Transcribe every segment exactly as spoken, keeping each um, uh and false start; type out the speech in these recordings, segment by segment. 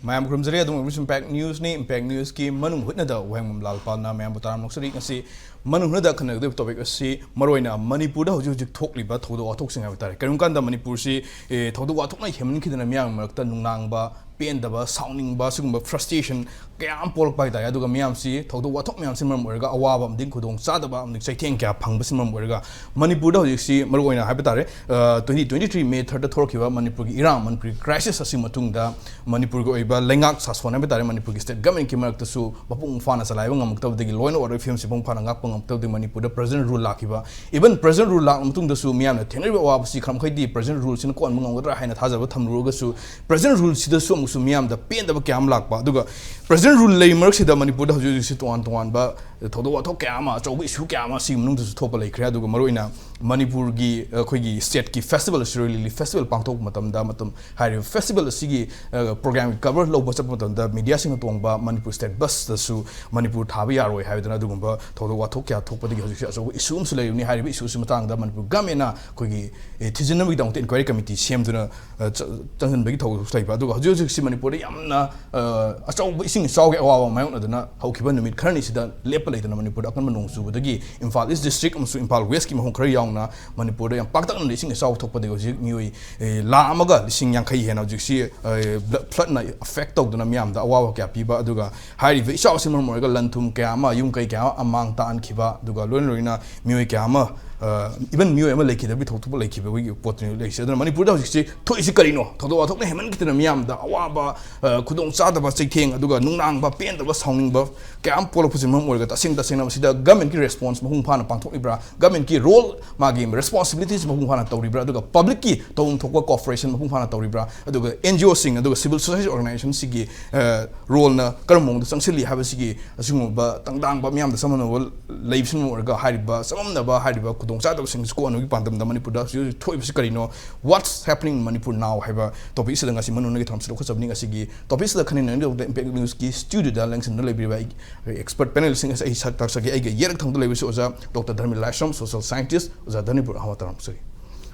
ꯃꯌꯥꯝ ꯈꯨꯔꯨꯝꯖꯔꯤ꯫ ꯑꯗꯨꯝ ꯑꯣꯏꯕꯁꯨ ꯏꯝꯄꯦꯛ ꯅ꯭ꯌꯨꯁꯅꯤ꯫ ꯏꯝꯄꯦꯛ ꯅ꯭ꯌꯨꯁꯀꯤ ꯃꯅꯨꯡ ꯍꯨꯠꯅꯗ ꯋꯥꯍꯦꯡꯕꯝ ꯂꯥꯜꯄꯥꯜꯅ ꯃꯌꯥꯝꯕꯨ ꯇꯔꯥꯝꯅ ꯑꯣꯛꯆꯔꯤ꯫ ꯉꯁꯤ ꯃꯅꯨꯡ ꯍꯨꯠꯅꯗ ꯈꯟꯅꯒꯗꯧꯔꯤꯕ ꯇꯣꯄꯤꯛ ꯑꯁꯤ ꯃꯔꯨꯑꯣꯏꯅ ꯃꯅꯤꯄꯨꯔꯗ ꯍꯧꯖꯤꯛ ꯍꯧꯖꯤꯛ ꯊꯣꯛꯂꯤꯕ ꯊꯧꯗꯣꯛ ꯋꯥꯊꯣꯛꯁꯤꯡ ꯍꯥꯏꯕ ꯇꯥꯔꯦ꯫ ꯀꯔꯤꯒꯨꯝꯕ ꯀꯥꯟꯗ ꯃꯅꯤꯄꯨꯔꯁꯤ, ꯑꯦ, ꯊꯧꯗꯣꯛ ꯋꯥꯊꯣꯛꯅ ꯍꯦꯟꯃꯟꯈꯤꯗꯅ ꯃꯤꯌꯥꯝꯒꯤ ꯃꯔꯛꯇ ꯅꯨꯡꯅꯥꯡꯕ, ꯄꯦꯟꯗꯕ, ꯁꯥꯎꯅꯤꯡꯕ, ꯁꯤꯒꯨꯝꯕ ꯐ꯭ꯔꯁꯇ꯭ꯔꯦꯁꯟ ꯀꯌꯥ ꯑꯃ ꯄꯣꯛꯂꯛꯄ ꯍꯥꯏ ꯇꯥꯔꯦ꯫ ꯑꯗꯨꯒ ꯃꯤꯌꯥꯝꯁꯤ ꯊꯧꯗꯣꯛ ꯋꯥꯊꯣꯛ ꯃꯌꯥꯝꯁꯤꯅ ꯃꯔꯝ ꯑꯣꯏꯔꯒ ꯑꯋꯥꯕ ꯑꯃꯗꯤ ꯈꯨꯗꯣꯡ ꯆꯥꯗꯕ ꯑꯃꯗꯤ ꯆꯩꯊꯦꯡ ꯀꯌꯥ ꯐꯪꯕꯁꯤꯅ ꯃꯔꯝ ꯑꯣꯏꯔꯒ ꯃꯅꯤꯄꯨꯔꯗ ꯍꯧꯖꯤꯛꯁꯤ ꯃꯔꯨꯑꯣꯏꯅ ꯍꯥꯏꯕ ꯇꯥꯔꯦ, ꯑ, twenty twenty-three May third ꯊꯣꯛꯈꯤꯕ ꯃꯅꯤꯄꯨꯔꯒꯤ ꯏꯔꯥꯡ, ꯃꯅꯤꯄꯨꯔꯒꯤ ꯀ꯭ꯔꯥꯏꯁꯤꯁ ꯑꯁꯤꯒꯤ ꯃꯇꯨꯡꯗ ꯃꯅꯤꯄꯨꯔꯒꯤ ꯑꯣꯏꯕ ꯂꯩꯉꯥꯛ ꯁꯥꯁꯣꯟ ꯍꯥꯏꯕ ꯇꯥꯔꯦ, ꯃꯅꯤꯄꯨꯔꯒꯤ ꯁ꯭ꯇꯦꯠ ꯒꯃꯦꯟꯒꯤ ꯃꯔꯛꯇꯁꯨ ꯃꯄꯨꯡ ꯐꯥꯅ ꯆꯂꯥꯏꯕ ꯉꯝꯃꯛꯇꯕꯗꯒꯤ, ꯂꯣ ꯑꯦꯟ ꯑꯣꯔꯗꯔ ꯐꯤꯕꯝꯁꯤ ꯃꯄꯨꯡ ꯐꯥꯅ ꯉꯥꯛꯄ ꯉꯝꯃꯛꯇꯕꯗꯒꯤ ꯃꯅꯤꯄꯨꯔꯗ ꯄ꯭ꯔꯦꯖꯤꯗꯦꯟ ꯔꯨꯜ ꯂꯥꯛꯈꯤꯕ꯫ ꯏꯚꯟ ꯄ꯭ꯔꯦꯖꯤꯗꯦꯟ ꯔꯨꯜ ꯂꯥꯛꯄ ꯃꯇꯨꯡꯗꯁꯨ ꯃꯤꯌꯥꯝꯅ ꯊꯦꯡꯅꯔꯤꯕ ꯑꯋꯥꯕꯁꯤ ꯈꯔ ꯃꯈꯩꯗꯤ ꯄ꯭ꯔꯦꯖꯤꯗꯦꯟ ꯔꯨꯜꯁꯤꯅ ꯀꯣꯛꯍꯟꯕ ꯉꯝꯒꯗ꯭ꯔꯥ ꯍꯥꯏꯅ ꯊꯥꯖꯕ ꯊꯝꯂꯨꯔꯒꯁꯨ, ꯄ꯭ꯔꯦꯖꯤꯗꯦꯟ ꯔꯨꯜꯁꯤꯗꯁꯨ ꯑꯃꯨꯛꯁꯨ ꯃꯤꯌꯥꯝꯗ ꯄꯦꯟꯗꯕ ꯀꯌꯥ ꯑꯃ ꯂꯥꯛꯄ꯫ ꯑꯗꯨꯒ ꯄ꯭ꯔꯦꯖꯤꯗꯦꯟ ꯔꯨꯜ ꯂꯩꯔꯤ ꯃꯔꯛꯁꯤꯗ ꯃꯅꯤꯄꯨꯔꯗ ꯍꯧꯖꯤꯛ ꯍꯧꯖꯤꯛꯁꯤ ꯇꯣꯉꯥꯟ ꯇꯣꯉꯥꯟꯕ ꯊꯧꯗꯣꯛ ꯋꯥꯊꯣꯛ ꯀꯌꯥ ꯑꯃ, ꯑꯆꯧꯕ ꯏꯁꯨ ꯀꯌꯥ ꯑꯃ ꯑꯁꯤꯒꯤ ꯃꯅꯨꯡꯗꯁꯨ ꯊꯣꯛꯄ ꯂꯩꯈ꯭ꯔꯦ꯫ ꯑꯗꯨꯒ ꯃꯔꯨꯑꯣꯏꯅ ꯃꯅꯤꯄꯨꯔꯒꯤ, ꯑꯩꯈꯣꯏꯒꯤ ꯁ꯭ꯇꯦꯠꯀꯤ ꯐꯦꯁꯇꯤꯚꯦꯜ, ꯁꯤꯔꯣꯏ ꯂꯤꯂꯤ ꯐꯦꯁꯇꯤꯚꯦꯜ ꯄꯥꯡꯊꯣꯛꯄ ꯃꯇꯝꯗ, ꯃꯇꯝ ꯍꯥꯏꯔꯤꯕ ꯐꯦꯁꯇꯤꯚꯦꯜ ꯑꯁꯤꯒꯤ, ꯑ, ꯄ꯭ꯔꯣꯒ꯭ꯔꯥꯝꯒꯤ ꯀꯚꯔ ꯂꯧꯕ ꯆꯠꯄ ꯃꯇꯝꯗ ꯃꯤꯗꯤꯌꯥꯁꯤꯡꯅ ꯇꯣꯡꯕ ꯃꯅꯤꯄꯨꯔ ꯁ꯭ꯇꯦꯠ ꯕꯁꯇꯁꯨ ꯃꯅꯤꯄꯨꯔ ꯊꯥꯕ ꯌꯥꯔꯣꯏ ꯍꯥꯏꯗꯅ ꯑꯗꯨꯒꯨꯝꯕ ꯊꯧꯗꯣꯛ ꯋꯥꯊꯣꯛ ꯀꯌꯥ ꯊꯣꯛꯄꯗꯒꯤ ꯍꯧꯖꯤꯛꯁꯦ ꯑꯆꯧꯕ ꯏꯁꯨ ꯑꯃꯁꯨ ꯂꯩꯔꯤꯕꯅꯤ꯫ ꯍꯥꯏꯔꯤꯕ ꯏꯁꯨ ꯑꯁꯤ ꯃꯇꯥꯡꯗ ꯃꯅꯤꯄꯨꯔ ꯒꯃꯦꯟꯅ ꯑꯩꯈꯣꯏꯒꯤ, ꯑꯦ, ꯊꯤꯖꯤꯟꯅꯕꯒꯤꯗꯃꯛꯇ ꯏꯟꯀ꯭ꯋꯥꯏꯔꯤ ꯀꯃꯤꯇꯤ ꯁꯦꯝꯗꯨꯅ, ꯑ, ꯆ-, ꯆꯪꯁꯤꯟꯕꯒꯤ ꯊꯧꯗꯣꯛꯁꯨ ꯂꯩꯕ꯫ ꯑꯗꯨꯒ ꯍꯧꯖꯤꯛ ꯍꯧꯖꯤꯛꯁꯤ ꯃꯅꯤꯄꯨꯔꯗ ꯌꯥꯝꯅ, ꯑ, ꯑꯆꯧꯕ ꯏꯁꯤꯡ ꯏꯆꯥꯎꯒꯤ ꯑꯋꯥꯕ ꯃꯥꯌꯣꯛꯅꯗꯨꯅ ꯍꯧꯈꯤꯕ ꯅꯨꯃꯤꯠ ꯈꯔꯅꯤꯁꯤꯗ ꯂꯦꯞꯄ ꯂꯩꯇꯅ ꯃꯅꯤꯄꯨꯔꯗ ꯑꯀꯟꯕ ꯅꯣꯡ ꯆꯨꯕꯗꯒꯤ ꯏꯝꯐꯥꯜ ꯏꯁ ꯗꯤꯁꯇ꯭ꯔꯤꯛ ꯑꯃꯁꯨꯡ ꯏꯝꯐꯥꯜ ꯋꯦꯁꯀꯤ ꯃꯐꯝ ꯈꯔ ꯌꯥꯎꯅ ꯃꯅꯤꯄꯨꯔꯗ ꯌꯥꯝ ꯄꯥꯛꯇꯛꯅꯅ ꯏꯁꯤꯡ ꯏꯆꯥꯎ ꯊꯣꯛꯄꯗꯒꯤ ꯍꯧꯖꯤꯛ ꯃꯤꯑꯣꯏ, ꯑꯦ, ꯂꯥꯈ ꯑꯃꯒ ꯂꯤꯁꯤꯡ ꯌꯥꯡꯈꯩ ꯍꯦꯟꯅ ꯍꯧꯖꯤꯛꯁꯤ, ꯑꯦ, ꯕ꯭ꯂ-, ꯐ꯭ꯂꯠꯅ ꯑꯦꯐꯦꯛ ꯇꯧꯗꯨꯅ ꯃꯤꯌꯥꯝꯗ ꯑꯋꯥꯕ ꯀꯌꯥ ꯄꯤꯕ, ꯑꯗꯨꯒ ꯍꯥꯏꯔꯤꯕ ꯏꯆꯥꯎ ꯑꯁꯤꯅ ꯃꯔꯝ ꯑꯣꯏꯔꯒ ꯂꯟ ꯊꯨꯝ ꯀꯌꯥ ꯑꯃ, ꯌꯨꯝ ꯀꯩ ꯀꯌꯥ ꯑꯃ ꯑꯃꯥꯡ ꯇꯥꯛꯍꯟꯈꯤꯕ, ꯑꯗꯨꯒ ꯂꯣꯏꯅ ꯂꯣꯏꯅ ꯃꯤꯑꯣꯏ ꯀꯌꯥ ꯑꯃ, ꯑ, ꯏꯚꯟ ꯃꯤꯑꯣꯏ ꯑꯃ ꯂꯩꯈꯤꯗꯕꯒꯤ ꯊꯧꯗꯣꯛ ꯂꯩꯈꯤꯕꯒꯤ ꯄꯣꯠꯇꯨꯅꯤ ꯂꯩꯔꯤꯁꯦ꯫ ꯑꯗꯨꯅ ꯃꯅꯤꯄꯨꯔꯗ ꯍꯧꯖꯤꯛꯁꯤ ꯊꯣꯛꯏꯁꯤ ꯀꯔꯤꯅꯣ? ꯊꯧꯗꯣꯛ ꯋꯥꯊꯣꯛꯅ ꯍꯦꯟꯃꯟꯈꯤꯗꯅ ꯃꯤꯌꯥꯝꯗ ꯑꯋꯥꯕ, ꯑ, ꯈꯨꯗꯣꯡ ꯆꯥꯗꯕ, ꯆꯩꯊꯦꯡ, ꯑꯗꯨꯒ ꯅꯨꯡꯅꯥꯡꯕ, ꯄꯦꯟꯗꯕ, ꯁꯥꯎꯅꯤꯡꯕ ꯀꯌꯥ ꯑꯃ ꯄꯣꯛꯂꯛꯄꯁꯤꯅ ꯃꯔꯝ ꯑꯣꯏꯔꯒ ꯇꯁꯦꯡ ꯇꯁꯦꯡꯅ ꯃꯁꯤꯗ ꯒꯃꯦꯟꯒꯤ ꯔꯦꯁꯄꯣꯟꯁ ꯃꯄꯨꯡ ꯐꯥꯅ ꯄꯥꯡꯊꯣꯛꯂꯤꯕ꯭ꯔꯥ? ꯒꯃꯦꯟꯒꯤ ꯔꯣꯜ, ꯃꯥꯒꯤ ꯔꯦꯁꯄꯣꯟꯁꯤꯕꯤꯂꯤꯇꯤꯁ ꯃꯄꯨꯡ ꯐꯥꯅ ꯇꯧꯔꯤꯕ꯭ꯔꯥ? ꯑꯗꯨꯒ ꯄꯕ꯭ꯂꯤꯛꯀꯤ ꯇꯧꯐꯝ ꯊꯣꯛꯄ ꯀꯣꯑꯣꯄꯔꯦꯁꯟ ꯃꯄꯨꯡ ꯐꯥꯅ ꯇꯧꯔꯤꯕ꯭ꯔꯥ? ꯑꯗꯨꯒ ꯑꯦꯟ ꯖꯤ ꯑꯣꯁꯤꯡ ꯑꯗꯨꯒ ꯁꯤꯚꯤꯜ ꯁꯣꯁꯥꯏꯇꯤ ꯑꯣꯔꯒꯅꯥꯏꯖꯦꯁꯟꯁꯤꯡꯒꯤ, ꯑ, ꯔꯣꯜꯅ ꯀꯔꯝꯕ ꯃꯑꯣꯡꯗ ꯆꯪꯁꯤꯜꯂꯤ ꯍꯥꯏꯕꯁꯤꯒꯤ ꯑꯁꯤꯒꯨꯝꯕ ꯇꯪꯗꯥꯡꯕ ꯃꯤꯌꯥꯝꯗ ꯆꯃꯝꯅꯕ ꯂꯩꯕꯁꯤꯅ ꯑꯣꯏꯔꯒ ꯍꯥꯏꯔꯤꯕ ꯆꯃꯝꯅꯕ, ꯍꯥꯏꯔꯤꯕ ꯈꯨꯗꯣꯡꯆꯥꯗꯕꯁꯤꯡ ꯑꯁꯤ ꯀꯣꯛꯍꯟꯕꯒꯤ ꯄꯥꯟꯗꯝꯗ ꯃꯅꯤꯄꯨꯔꯗ ꯍꯧꯖꯤꯛ ꯍꯧꯖꯤꯛ ꯊꯣꯛꯏꯕꯁꯤ ꯀꯔꯤꯅꯣ? What's happening in Manipur now ꯍꯥꯏꯕ ꯇꯣꯄꯤꯛꯁꯤꯗ ꯉꯁꯤ ꯃꯅꯨꯡꯗꯒꯤ ꯊꯧꯔꯝꯁꯤ ꯂꯧꯈꯠꯆꯕꯅꯤ꯫ ꯉꯁꯤꯒꯤ ꯇꯣꯄꯤꯛꯁꯤꯗ ꯈꯟꯅꯅꯕꯒꯤꯗꯃꯛꯇ ꯏꯝꯄꯦꯛ ꯅ꯭ꯌꯨꯁꯀꯤ ꯁ꯭ꯇꯨꯗꯤꯑꯣꯗ ꯂꯦꯡꯁꯤꯟꯗꯨꯅ ꯂꯩꯕꯤꯔꯤꯕ ꯑꯩ ꯑꯦꯛꯁꯄꯔꯠ ꯄꯦꯅꯦꯜꯁꯤꯡ ꯑꯁꯤ ꯑꯩ ꯁꯛ ꯇꯥꯛꯆꯒꯦ꯫ ꯑꯩꯒꯤ ꯌꯦꯠ ꯊꯪꯕꯗ ꯂꯩꯕꯁꯤ ꯑꯣꯖꯥ ꯗꯣꯛꯇꯔ ꯙꯔꯃꯤ ꯂꯥꯏꯁ꯭ꯔꯝ, ꯁꯣꯁꯤꯌꯦꯜ ꯁꯥꯏꯟꯇꯤꯁ꯫ ꯑꯣꯖꯥ ꯙꯔꯃꯤꯕꯨ ꯑꯍꯥꯟꯕ ꯇꯥꯔꯝꯖꯒꯦ꯫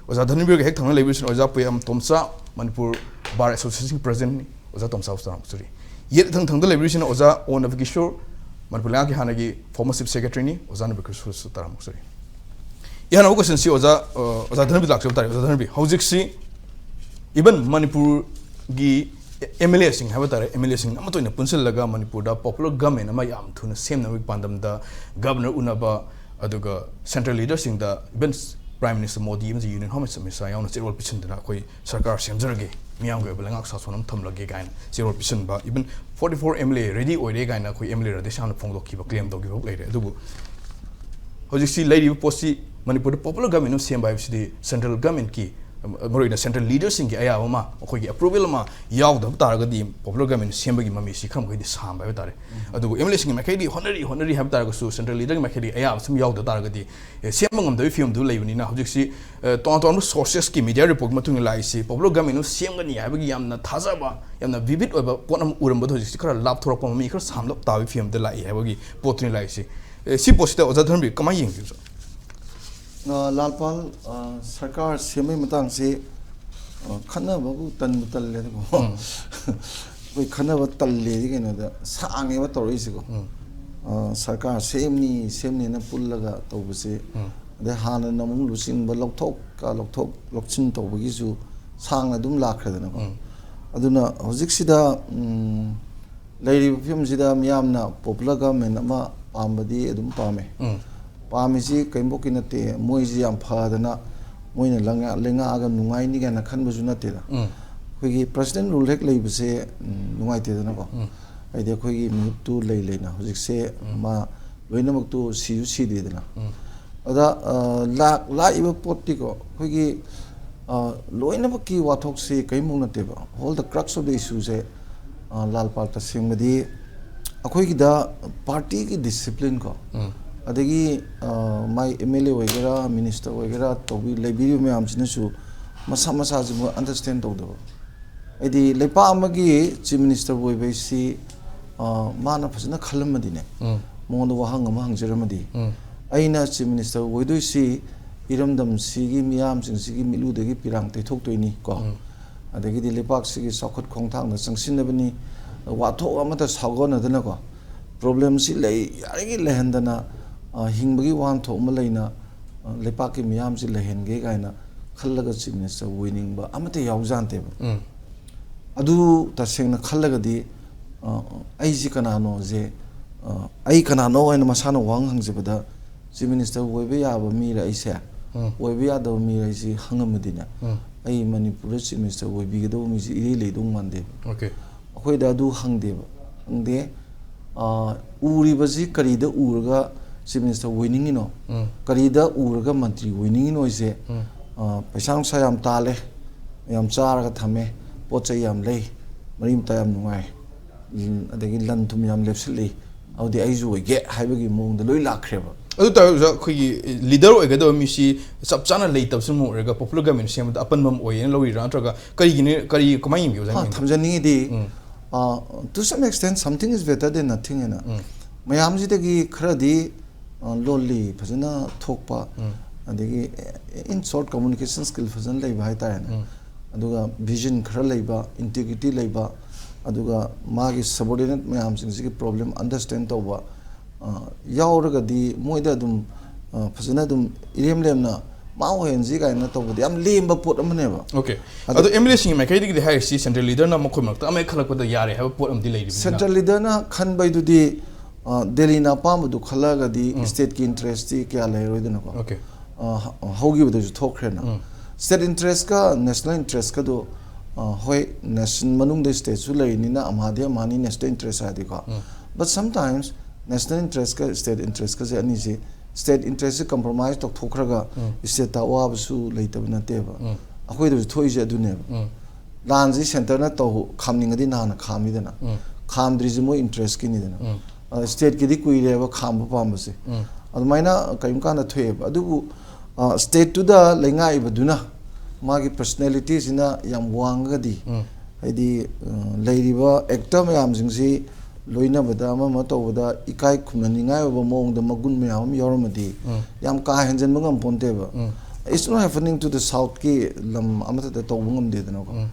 ꯑꯣꯖꯥ ꯙꯔꯃꯤꯕꯨꯒꯤ ꯍꯦꯛ ꯊꯪꯅ ꯂꯩꯕꯁꯤꯅ ꯑꯣꯖꯥ ꯄꯣꯌꯥꯝ ꯇꯣꯝꯆꯥ, ꯃꯅꯤꯄꯨꯔ ꯕꯥꯔ ꯑꯦꯁꯣꯁꯤꯌꯦꯁꯟꯒꯤ ꯄ꯭ꯔꯦꯁꯤꯗꯦꯟꯠꯅꯤ꯫ ꯑꯣꯖꯥ ꯇꯣꯝꯆꯥꯎꯁꯨ ꯇꯔꯥꯃꯨꯛ ꯁꯨꯔꯤ꯫ ꯌꯦꯠ ꯊꯪ ꯊꯪꯗ ꯂꯩꯕꯤꯔꯤꯁꯤꯅ ꯑꯣꯖꯥ ꯑꯣ ꯅꯕꯀꯤꯁꯣꯔ, ꯃꯅꯤꯄꯨꯔ ꯂꯩꯉꯥꯛꯀꯤ ꯍꯥꯟꯅꯒꯤ former chief secretary ꯅꯤ, ꯑꯣꯖꯥ ꯅꯕꯀꯤꯁꯣꯔꯁꯨ ꯇꯔꯥꯃꯨꯛ ꯁꯨꯔꯤ꯫ ꯏꯍꯥꯟ ꯍꯧꯕ question ꯁꯤ ꯑꯣꯖꯥ, ꯑ, ꯑꯣꯖꯥ ꯙꯅꯕꯤ ꯂꯥꯛꯆꯕ ꯇꯥꯔꯦ꯫ ꯑꯣꯖꯥ ꯙꯅꯕꯤ, ꯍꯧꯖꯤꯛꯁꯤ even ꯃꯅꯤꯄꯨꯔꯒꯤ M L A ꯁꯤꯡ ꯍꯥꯏꯕ ꯇꯥꯔꯦ, M L A ꯁꯤꯡ ꯑꯃꯠꯇ ꯑꯣꯏꯅ ꯄꯨꯟꯁꯤꯜꯂꯒ ꯃꯅꯤꯄꯨꯔꯗ popular government ꯑꯃ ꯌꯥꯝ ꯊꯨꯅ ꯁꯦꯝꯅꯕꯒꯤ ꯄꯥꯟꯗꯝꯗ governor ꯎꯅꯕ, ꯑꯗꯨꯒ central leader ꯁꯤꯡꯗ, even Prime Minister ꯃꯣꯗꯤ ꯑꯃꯗꯤ Union Home Minister Amit Shah ꯌꯥꯎꯅ ꯆꯦꯔꯣꯜ ꯄꯤꯁꯤꯟꯗꯅ ꯑꯩꯈꯣꯏ ꯁꯔꯀꯥꯔ ꯁꯦꯝꯖꯔꯒꯦ, ꯃꯤꯌꯥꯝꯒꯤ ꯑꯣꯏꯕ ꯂꯩꯉꯥꯛ ꯁꯥꯁꯣꯟ ꯑꯃ ꯊꯝꯂꯒꯦ ꯀꯥꯏꯅ ꯆꯦꯔꯣꯜ ꯄꯤꯁꯤꯟꯕ, even forty four M L A ready ꯑꯣꯏꯔꯦ ꯀꯥꯏꯅ ꯑꯩꯈꯣꯏ M L A ꯔꯥꯙꯦꯁ꯭ꯌꯥꯝꯅ ꯐꯣꯡꯗꯣꯛꯈꯤꯕ, claim ꯇꯧꯈꯤꯕ ꯂꯩꯔꯦ꯫ ꯑꯗꯨꯕꯨ ꯍꯧꯖꯤꯛꯁꯤ ꯂꯩꯔꯤꯕ ꯄꯣꯠꯁꯤ ꯃꯅꯤꯄꯨꯔꯗ popular government ꯑꯃ ꯁꯦꯝꯕ ꯍꯥꯏꯕꯁꯤꯗꯤ central government ꯀꯤ, ꯃꯔꯨꯑꯣꯏꯅ central leader ꯁꯤꯡꯒꯤ ꯑꯌꯥꯕ ꯑꯃ, ꯃꯈꯣꯏꯒꯤ approval ꯑꯃ ꯌꯥꯎꯗꯕ ꯇꯥꯔꯒꯗꯤ popular government ꯁꯦꯝꯕꯒꯤ ꯃꯃꯤꯁꯤ ꯈꯔ ꯃꯈꯩꯗꯤ ꯁꯥꯝꯕ ꯍꯥꯏꯕ ꯇꯥꯔꯦ꯫ ꯑꯗꯨꯕꯨ M L A ꯁꯤꯡꯒꯤ ꯃꯥꯏꯀꯩꯗꯒꯤ ꯍꯣꯠꯅꯔꯤ, ꯍꯣꯠꯅꯔꯤ ꯍꯥꯏꯕ ꯇꯥꯔꯒꯁꯨ central leader ꯒꯤ ꯃꯥꯏꯀꯩꯗꯒꯤ ꯑꯌꯥꯕ ꯁꯨꯝ ꯌꯥꯎꯗꯕ ꯇꯥꯔꯒꯗꯤ, ꯑꯦ, ꯁꯦꯝꯕ ꯉꯝꯗꯕꯒꯤ ꯐꯤꯕꯝꯗꯨ ꯂꯩꯕꯅꯤꯅ ꯍꯧꯖꯤꯛꯁꯤ, ꯑꯦ, ꯇꯣꯉꯥꯟ ꯇꯣꯉꯥꯟꯕ sources ꯀꯤ media report ꯀꯤ ꯃꯇꯨꯡ ꯏꯟꯅ ꯂꯥꯛꯏꯁꯤ popular government ꯑꯃ ꯁꯦꯝꯒꯅꯤ ꯍꯥꯏꯕꯒꯤ ꯌꯥꯝꯅ ꯊꯥꯖꯕ, ꯌꯥꯝꯅ vivid ꯑꯣꯏꯕ ꯄꯣꯠ ꯑꯃ ꯎꯔꯝꯕꯗꯣ ꯍꯧꯖꯤꯛꯁꯤ ꯈꯔ ꯂꯥꯞꯊꯣꯔꯛꯄ, ꯃꯃꯤ ꯈꯔ ꯁꯥꯝꯂꯞ ꯇꯥꯕꯒꯤ ꯐꯤꯕꯝꯗ ꯂꯥꯛꯏ ꯍꯥꯏꯕꯒꯤ ꯄꯣꯠꯇꯨꯅꯤ ꯂꯥꯛꯏꯁꯤ꯫ ꯑꯦ, ꯁꯤ ꯄꯣꯠꯁꯤꯗ ꯑꯣꯖꯥ ꯙꯔꯃꯕꯤꯔ ꯀꯃꯥꯏꯅ ꯌꯦꯡꯕꯤꯕꯁꯨ? ꯑ, ꯂꯥꯜꯄꯥꯜ, ꯑ, ꯁꯔꯀꯥꯔ ꯁꯦꯝꯕꯒꯤ ꯃꯇꯥꯡꯁꯤ, ꯑ, ꯈꯟꯅꯕꯕꯨ ꯇꯟꯕꯨ ꯇꯜꯂꯦꯗꯀꯣ꯫ ꯎꯝ꯫ ꯑꯩꯈꯣꯏ ꯈꯟꯅꯕ ꯇꯜꯂꯦꯗꯤ ꯀꯩꯅꯣꯗ ꯁꯥꯡꯉꯦꯕ ꯇꯧꯔꯛꯏꯁꯤꯀꯣ꯫ ꯎꯝ꯫ ꯑ, ꯁꯔꯀꯥꯔ ꯁꯦꯝꯅꯤ, ꯁꯦꯝꯅꯤꯅ ꯄꯨꯜꯂꯒ ꯇꯧꯕꯁꯦ, ꯎꯝ꯫ ꯑꯗꯩ ꯍꯥꯟꯅꯅ ꯑꯃꯨꯛ ꯂꯨꯆꯤꯡꯕ ꯂꯧꯊꯣꯛ ꯀ ꯂꯧꯊꯣꯛ ꯂꯧꯁꯤꯟ ꯇꯧꯕꯒꯤꯁꯨ ꯁꯥꯡꯅ ꯑꯗꯨꯝ ꯂꯥꯛꯈ꯭ꯔꯦꯗꯅꯀꯣ꯫ ꯎꯝ꯫ ꯑꯗꯨꯅ ꯍꯧꯖꯤꯛꯁꯤꯗ, ꯎꯝ, ꯂꯩꯔꯤꯕ ꯐꯤꯕꯝꯁꯤꯗ ꯃꯤꯌꯥꯝꯅ popular government ꯑꯃ ꯄꯥꯝꯕꯗꯤ ꯑꯗꯨꯝ ꯄꯥꯝꯃꯦ꯫ ꯎꯝ꯫ ꯄꯥꯝꯃꯤꯁꯤ ꯀꯔꯤꯝꯐꯥꯎꯀꯤ ꯅꯠꯇꯦ, ꯃꯣꯏꯁꯤ ꯌꯥꯝ ꯐꯗꯅ ꯃꯣꯏꯅ ꯂꯩꯉꯥꯛ-, ꯂꯩꯉꯥꯛꯑꯒ ꯅꯨꯡꯉꯥꯏꯅꯤ ꯀꯥꯏꯅ ꯈꯟꯕꯁꯨ ꯅꯠꯇꯦꯗ꯫ ꯎꯝ꯫ ꯑꯩꯈꯣꯏꯒꯤ president rule ꯍꯦꯛ ꯂꯩꯕꯁꯦ, ꯎꯝ, ꯅꯨꯡꯉꯥꯏꯇꯦꯗꯅꯀꯣ꯫ ꯎꯝ꯫ ꯍꯥꯏꯗꯤ ꯑꯩꯈꯣꯏꯒꯤ ꯃꯤꯍꯨꯠꯇꯨ ꯂꯩ ꯂꯩꯅ ꯍꯧꯖꯤꯛꯁꯦ, ꯎꯝ꯫ ꯃꯥ ꯂꯣꯏꯅꯃꯛꯇꯨ ꯁꯤꯁꯨ ꯁꯤꯗꯦꯗꯅ꯫ ꯎꯝ꯫ ꯑꯗ, ꯑ, ꯂꯥꯛ-, ꯂꯥꯛꯏꯕ ꯄꯣꯠꯇꯤꯀꯣ, ꯑꯩꯈꯣꯏꯒꯤ, ꯑ, ꯂꯣꯏꯅꯃꯛꯀꯤ ꯋꯥꯊꯣꯛꯁꯤ ꯀꯔꯤꯝꯐꯥꯎ ꯅꯠꯇꯦꯕ꯫ All the crux of the issue ꯁꯦ, ꯑ, ꯂꯥꯜꯄꯥꯜ ꯇꯁꯦꯡꯕꯗꯤ ꯑꯩꯈꯣꯏꯒꯤꯗ party ꯒꯤ discipline ꯀꯣ, ꯎꯝ꯫ ꯑꯗꯒꯤ, ꯑ, ꯃꯥꯏ M L A ꯑꯣꯏꯒꯦꯔꯥ, minister ꯑꯣꯏꯒꯦꯔꯥ, ꯇꯧꯕꯤ-, ꯂꯩꯕꯤꯔꯤꯕ ꯃꯌꯥꯝꯁꯤꯅꯁꯨ ꯃꯁꯥ ꯃꯁꯥꯁꯤ ꯃꯣꯏ understand ꯇꯧꯗꯕ꯫ ꯍꯥꯏꯗꯤ ꯂꯩꯄꯥꯛ ꯑꯃꯒꯤ chief minister ꯑꯣꯏꯕ ꯍꯥꯏꯁꯤ, ꯑ, ꯃꯥꯅ ꯐꯖꯅ ꯈꯜꯂꯝꯃꯗꯤꯅꯦ, ꯎꯝ꯫ ꯃꯉꯣꯟꯗ ꯋꯥꯍꯪ ꯑꯃ ꯍꯪꯖꯔꯝꯃꯗꯤ, ꯎꯝ꯫ "ꯑꯩꯅ chief minister ꯑꯣꯏꯗꯣꯏꯁꯤ ꯏꯔꯝꯗꯝꯁꯤꯒꯤ ꯃꯤꯌꯥꯝꯁꯤꯡꯁꯤꯒꯤ ꯃꯤꯠꯂꯨꯗꯒꯤ ꯄꯤꯔꯥꯡ ꯇꯩꯊꯣꯛꯇꯣꯏꯅꯤ ꯀꯣ꯫ ꯎꯝ꯫ ꯑꯗꯒꯤꯗꯤ ꯂꯩꯕꯥꯛꯁꯤꯒꯤ ꯆꯥꯎꯈꯠ ꯈꯣꯡꯊꯥꯡꯗ ꯆꯪꯁꯤꯟꯅꯕꯅꯤ, ꯋꯥꯊꯣꯛ ꯑꯃꯇ ꯁꯥꯒꯣꯟꯅꯗꯅꯀꯣ, ꯄ꯭ꯔꯣꯕ꯭ꯂꯦꯝꯁꯤ ꯂꯩ ꯌꯥꯔꯤꯉꯩ ꯂꯩꯍꯟꯗꯅ, ꯑ, ꯍꯤꯡꯕꯒꯤ ꯋꯥꯍꯟꯊꯣꯛ ꯑꯃ ꯂꯩꯅ, ꯑ, ꯂꯩꯕꯥꯛꯀꯤ ꯃꯤꯌꯥꯝꯁꯤ ꯂꯩꯍꯟꯒꯦ ꯀꯥꯏꯅ ꯈꯜꯂꯒ ꯆꯤꯐ ꯃꯤꯅꯤꯁꯇꯔ ꯑꯣꯏꯅꯤꯡꯕ ꯑꯃꯠꯇ ꯌꯥꯎꯖꯥꯟꯇꯦꯕ꯫ ꯎꯝ꯫ ꯑꯗꯨ ꯇꯁꯦꯡꯅ ꯈꯜꯂꯒꯗꯤ, ꯑ, ꯑꯩꯁꯤ ꯀꯅꯥꯅꯣꯁꯦ, ꯑ, ꯑꯩ ꯀꯅꯥꯅꯣ ꯍꯥꯏꯅ ꯃꯁꯥꯅ ꯋꯥꯍꯪ ꯍꯪꯖꯕꯗ, ꯆꯤꯐ ꯃꯤꯅꯤꯁꯇꯔ ꯑꯣꯏꯕ ꯌꯥꯕ ꯃꯤꯔ ꯑꯩꯁꯦ, ꯎꯝ꯫ ꯑꯣꯏꯕ ꯌꯥꯗꯕ ꯃꯤꯔ ꯑꯩꯁꯦ ꯍꯪꯉꯝꯕꯗꯤꯅꯦ, ꯎꯝ꯫ ꯑꯩ ꯃꯅꯤꯄꯨꯔꯗ ꯆꯤꯐ ꯃꯤꯅꯤꯁꯇꯔ ꯑꯣꯏꯕꯤꯒꯗꯕ ꯃꯤꯁꯦ ꯏꯔꯩ ꯂꯩꯗꯧ ꯃꯥꯟꯗꯦꯕ꯫ Okay꯫ ꯑꯩꯈꯣꯏꯗ ꯑꯗꯨ ꯍꯪꯗꯦꯕ, ꯍꯪꯗꯦ꯫ ꯑ, ꯎꯔꯤꯕꯁꯤ ꯀꯔꯤꯗ ꯎꯔꯒ ꯆꯤꯐ ꯃꯤꯅꯤꯁꯇꯔ ꯑꯣꯏꯅꯤꯡꯉꯤꯅꯣ? ꯎꯝ꯫ ꯀꯔꯤꯗ ꯎꯔꯒ ꯃꯟꯇ꯭ꯔꯤ ꯑꯣꯏꯅꯤꯡꯉꯤꯅꯣ ꯍꯥꯏꯁꯦ? ꯎꯝ꯫ ꯑ, ꯄꯩꯁꯥ ꯅꯨꯡꯁꯥ ꯌꯥꯝ ꯇꯥꯜꯂꯦ, ꯌꯥꯝ ꯆꯥꯔꯒ ꯊꯝꯃꯦ, ꯄꯣꯠ ꯆꯩ ꯌꯥꯝ ꯂꯩ, ꯃꯔꯤ ꯃꯇꯥ ꯌꯥꯝ ꯅꯨꯡꯉꯥꯏ, ꯎꯝ, ꯑꯗꯒꯤ ꯂꯟ ꯊꯨꯝ ꯌꯥꯝ ꯂꯦꯞꯁꯤꯜꯂꯤ, ꯑꯗꯨꯗꯤ ꯑꯩꯁꯨ ꯑꯣꯏꯒꯦ ꯍꯥꯏꯕꯒꯤ ꯃꯑꯣꯡꯗ ꯂꯣꯏ ꯂꯥꯛꯈ꯭ꯔꯦꯕ꯫ ꯑꯗꯨ ꯇꯥꯔꯒꯁꯨ ꯑꯩꯈꯣꯏꯒꯤ ꯂꯤꯗꯔ ꯑꯣꯏꯒꯗꯕ ꯃꯤꯁꯤ ꯆꯞ ꯆꯥꯅ ꯂꯩꯇꯕꯁꯤꯅ ꯃꯔꯝ ꯑꯣꯏꯔꯒ popular government ꯁꯦꯝꯕꯗ ꯑꯄꯟꯕ ꯑꯃ ꯑꯣꯏꯌꯦꯅ ꯂꯧꯔꯤꯔꯥ, ꯅꯠꯇ꯭ꯔꯒ ꯀꯔꯤꯒꯤꯅꯣ, ꯀꯔꯤ, ꯀꯃꯥꯏꯅ ꯌꯦꯡꯕꯤꯕ ꯑ, ꯑꯣꯖꯥꯒꯤ? ꯊꯝꯖꯅꯤꯡꯉꯤꯗꯤ, ꯎꯝ꯫ ꯑ, to some extent something is better than nothing ꯍꯥꯏꯅ꯫ ꯎꯝ꯫ ꯃꯌꯥꯝꯁꯤꯗꯒꯤ ꯈꯔꯗꯤ, ꯑ, ꯂꯣꯜꯂꯤ, ꯐꯖꯅ ꯊꯣꯛꯄ, ꯎꯝ꯫ ꯑꯗꯒꯤ in short communication skill ꯐꯖꯅ ꯂꯩꯕ ꯍꯥꯏꯇꯥꯔꯦꯅꯦ꯫ ꯎꯝ꯫ ꯑꯗꯨꯒ vision ꯈꯔ ꯂꯩꯕ, integrity ꯂꯩꯕ, ꯑꯗꯨꯒ ꯃꯥꯒꯤ subordinate ꯃꯌꯥꯝꯁꯤꯡꯁꯤꯒꯤ problem understand ꯇꯧꯕ, ꯑ, ꯌꯥꯎꯔꯒꯗꯤ ꯃꯣꯏꯗ ꯑꯗꯨꯝ, ꯑ, ꯐꯖꯅ ꯑꯗꯨꯝ ꯏꯔꯦꯝ ꯂꯦꯝꯅ ꯃꯥ ꯑꯣꯏꯍꯟꯁꯤ ꯀꯥꯏꯅ ꯇꯧꯕꯗꯤ ꯌꯥꯝ ꯂꯦꯝꯕ ꯄꯣꯠ ꯑꯃꯅꯦꯕ꯫ Okay꯫ ꯑꯗ- ꯑꯗꯣ MLA ꯁꯤꯡꯒꯤ ꯃꯥꯏꯀꯩꯗꯒꯤꯗꯤ ꯍꯥꯏꯔꯤꯁꯤ central leader ꯅ ꯃꯈꯣꯏ ꯃꯔꯛꯇ ꯑꯃ ꯍꯦꯛ ꯈꯜꯂꯛꯄꯗ ꯌꯥꯔꯦ ꯍꯥꯏꯕ ꯄꯣꯠ ꯑꯃꯗꯤ ꯂꯩꯔꯤꯕꯅꯤꯅ꯫ Central leader ꯅ ꯈꯟꯕꯩꯗꯨꯗꯤ, ꯑ, ꯗꯦꯜꯂꯤꯅ ꯑꯄꯥꯝꯕꯗꯨ ꯈꯜꯂꯛꯑꯒꯗꯤ ꯎꯝ꯫ state ꯀꯤ interest ꯇꯤ ꯀꯌꯥ ꯂꯩꯔꯣꯏꯗꯅꯀꯣ꯫ Okay꯫ ꯑ, ꯍ-, ꯍꯧꯈꯤꯕꯗꯁꯨ ꯊꯣꯛꯈ꯭ꯔꯦꯅ꯫ ꯎꯝ꯫ State interest ꯀ national interest ꯀꯗꯣ, ꯑ, ꯍꯣꯏ, nation ꯃꯅꯨꯡꯗ state ꯁꯨ ꯂꯩꯔꯤꯅꯤꯅ ꯑꯃꯍꯥꯗꯤ ꯑꯃꯍꯥꯅꯤ national interest ꯍꯥꯏꯔꯗꯤꯀꯣ꯫ ꯎꯝ꯫ But sometimes national interest ꯀ state interest ꯀꯁꯦ ꯑꯅꯤꯁꯦ, state interest ꯁꯦ compromise ꯇꯧꯊꯣꯛꯈ꯭ꯔꯒ ꯎꯝ꯫ state ꯇ ꯑꯋꯥꯕꯁꯨ ꯂꯩꯇꯕ ꯅꯠꯇꯦꯕ꯫ ꯎꯝ꯫ ꯑꯩꯈꯣꯏꯗꯁꯨ ꯊꯣꯛꯏꯁꯦ ꯑꯗꯨꯅꯦꯕ꯫ ꯎꯝ꯫ ꯂꯥꯟꯁꯤ centre ꯅ ꯇꯧ ꯈꯥꯝꯅꯤꯡꯉꯗꯤ ꯅꯍꯥꯟꯅ ꯈꯥꯝꯃꯤꯗꯅ꯫ ꯎꯝ꯫ ꯈꯥꯝꯗ꯭ꯔꯤꯁꯦ ꯃꯣꯏ interest ꯀꯤꯅꯤꯗꯅ꯫ ꯎꯝ꯫ ꯑ, state ꯀꯤꯗꯤ ꯀꯨꯏꯔꯦꯕ ꯈꯥꯝꯕ ꯄꯥꯝꯕꯁꯦ꯫ ꯎꯝ꯫ ꯑꯗꯨꯃꯥꯏꯅ ꯀꯔꯤꯒꯨꯝꯕ ꯀꯥꯟꯗ ꯊꯣꯛꯑꯦꯕ꯫ ꯑꯗꯨꯕꯨ, ꯑ, state ꯇꯨꯗ ꯂꯩꯉꯥꯛꯏꯕꯗꯨꯅ ꯃꯥꯒꯤ personality ꯁꯤꯅ ꯌꯥꯝ ꯋꯥꯡꯉꯒꯗꯤ, ꯎꯝ꯫ ꯍꯥꯏꯗꯤ, ꯑ, ꯂꯩꯔꯤꯕ actor ꯃꯌꯥꯝꯁꯤꯡꯁꯤ ꯂꯣꯏꯅꯕꯗ, ꯑꯃ ꯑꯃ ꯇꯧꯕꯗ ꯏꯀꯥꯏ ꯈꯨꯝꯅꯅꯤꯡꯉꯥꯏ ꯑꯣꯏꯕ ꯃꯑꯣꯡꯗ ꯃꯒꯨꯟ ꯃꯌꯥꯝ ꯑꯃ ꯌꯥꯎꯔꯝꯃꯗꯤ, ꯎꯝ꯫ ꯌꯥꯝ ꯀꯥ ꯍꯦꯟꯖꯟꯕ ꯉꯝꯄꯣꯟꯇꯦꯕ꯫ ꯎꯝ꯫ It's not happening to the South ꯀꯤ ꯂꯝ ꯑꯃꯠꯇꯗ ꯇꯧꯕ ꯉꯝꯗꯦꯗꯅꯀꯣ꯫ ꯎꯝ꯫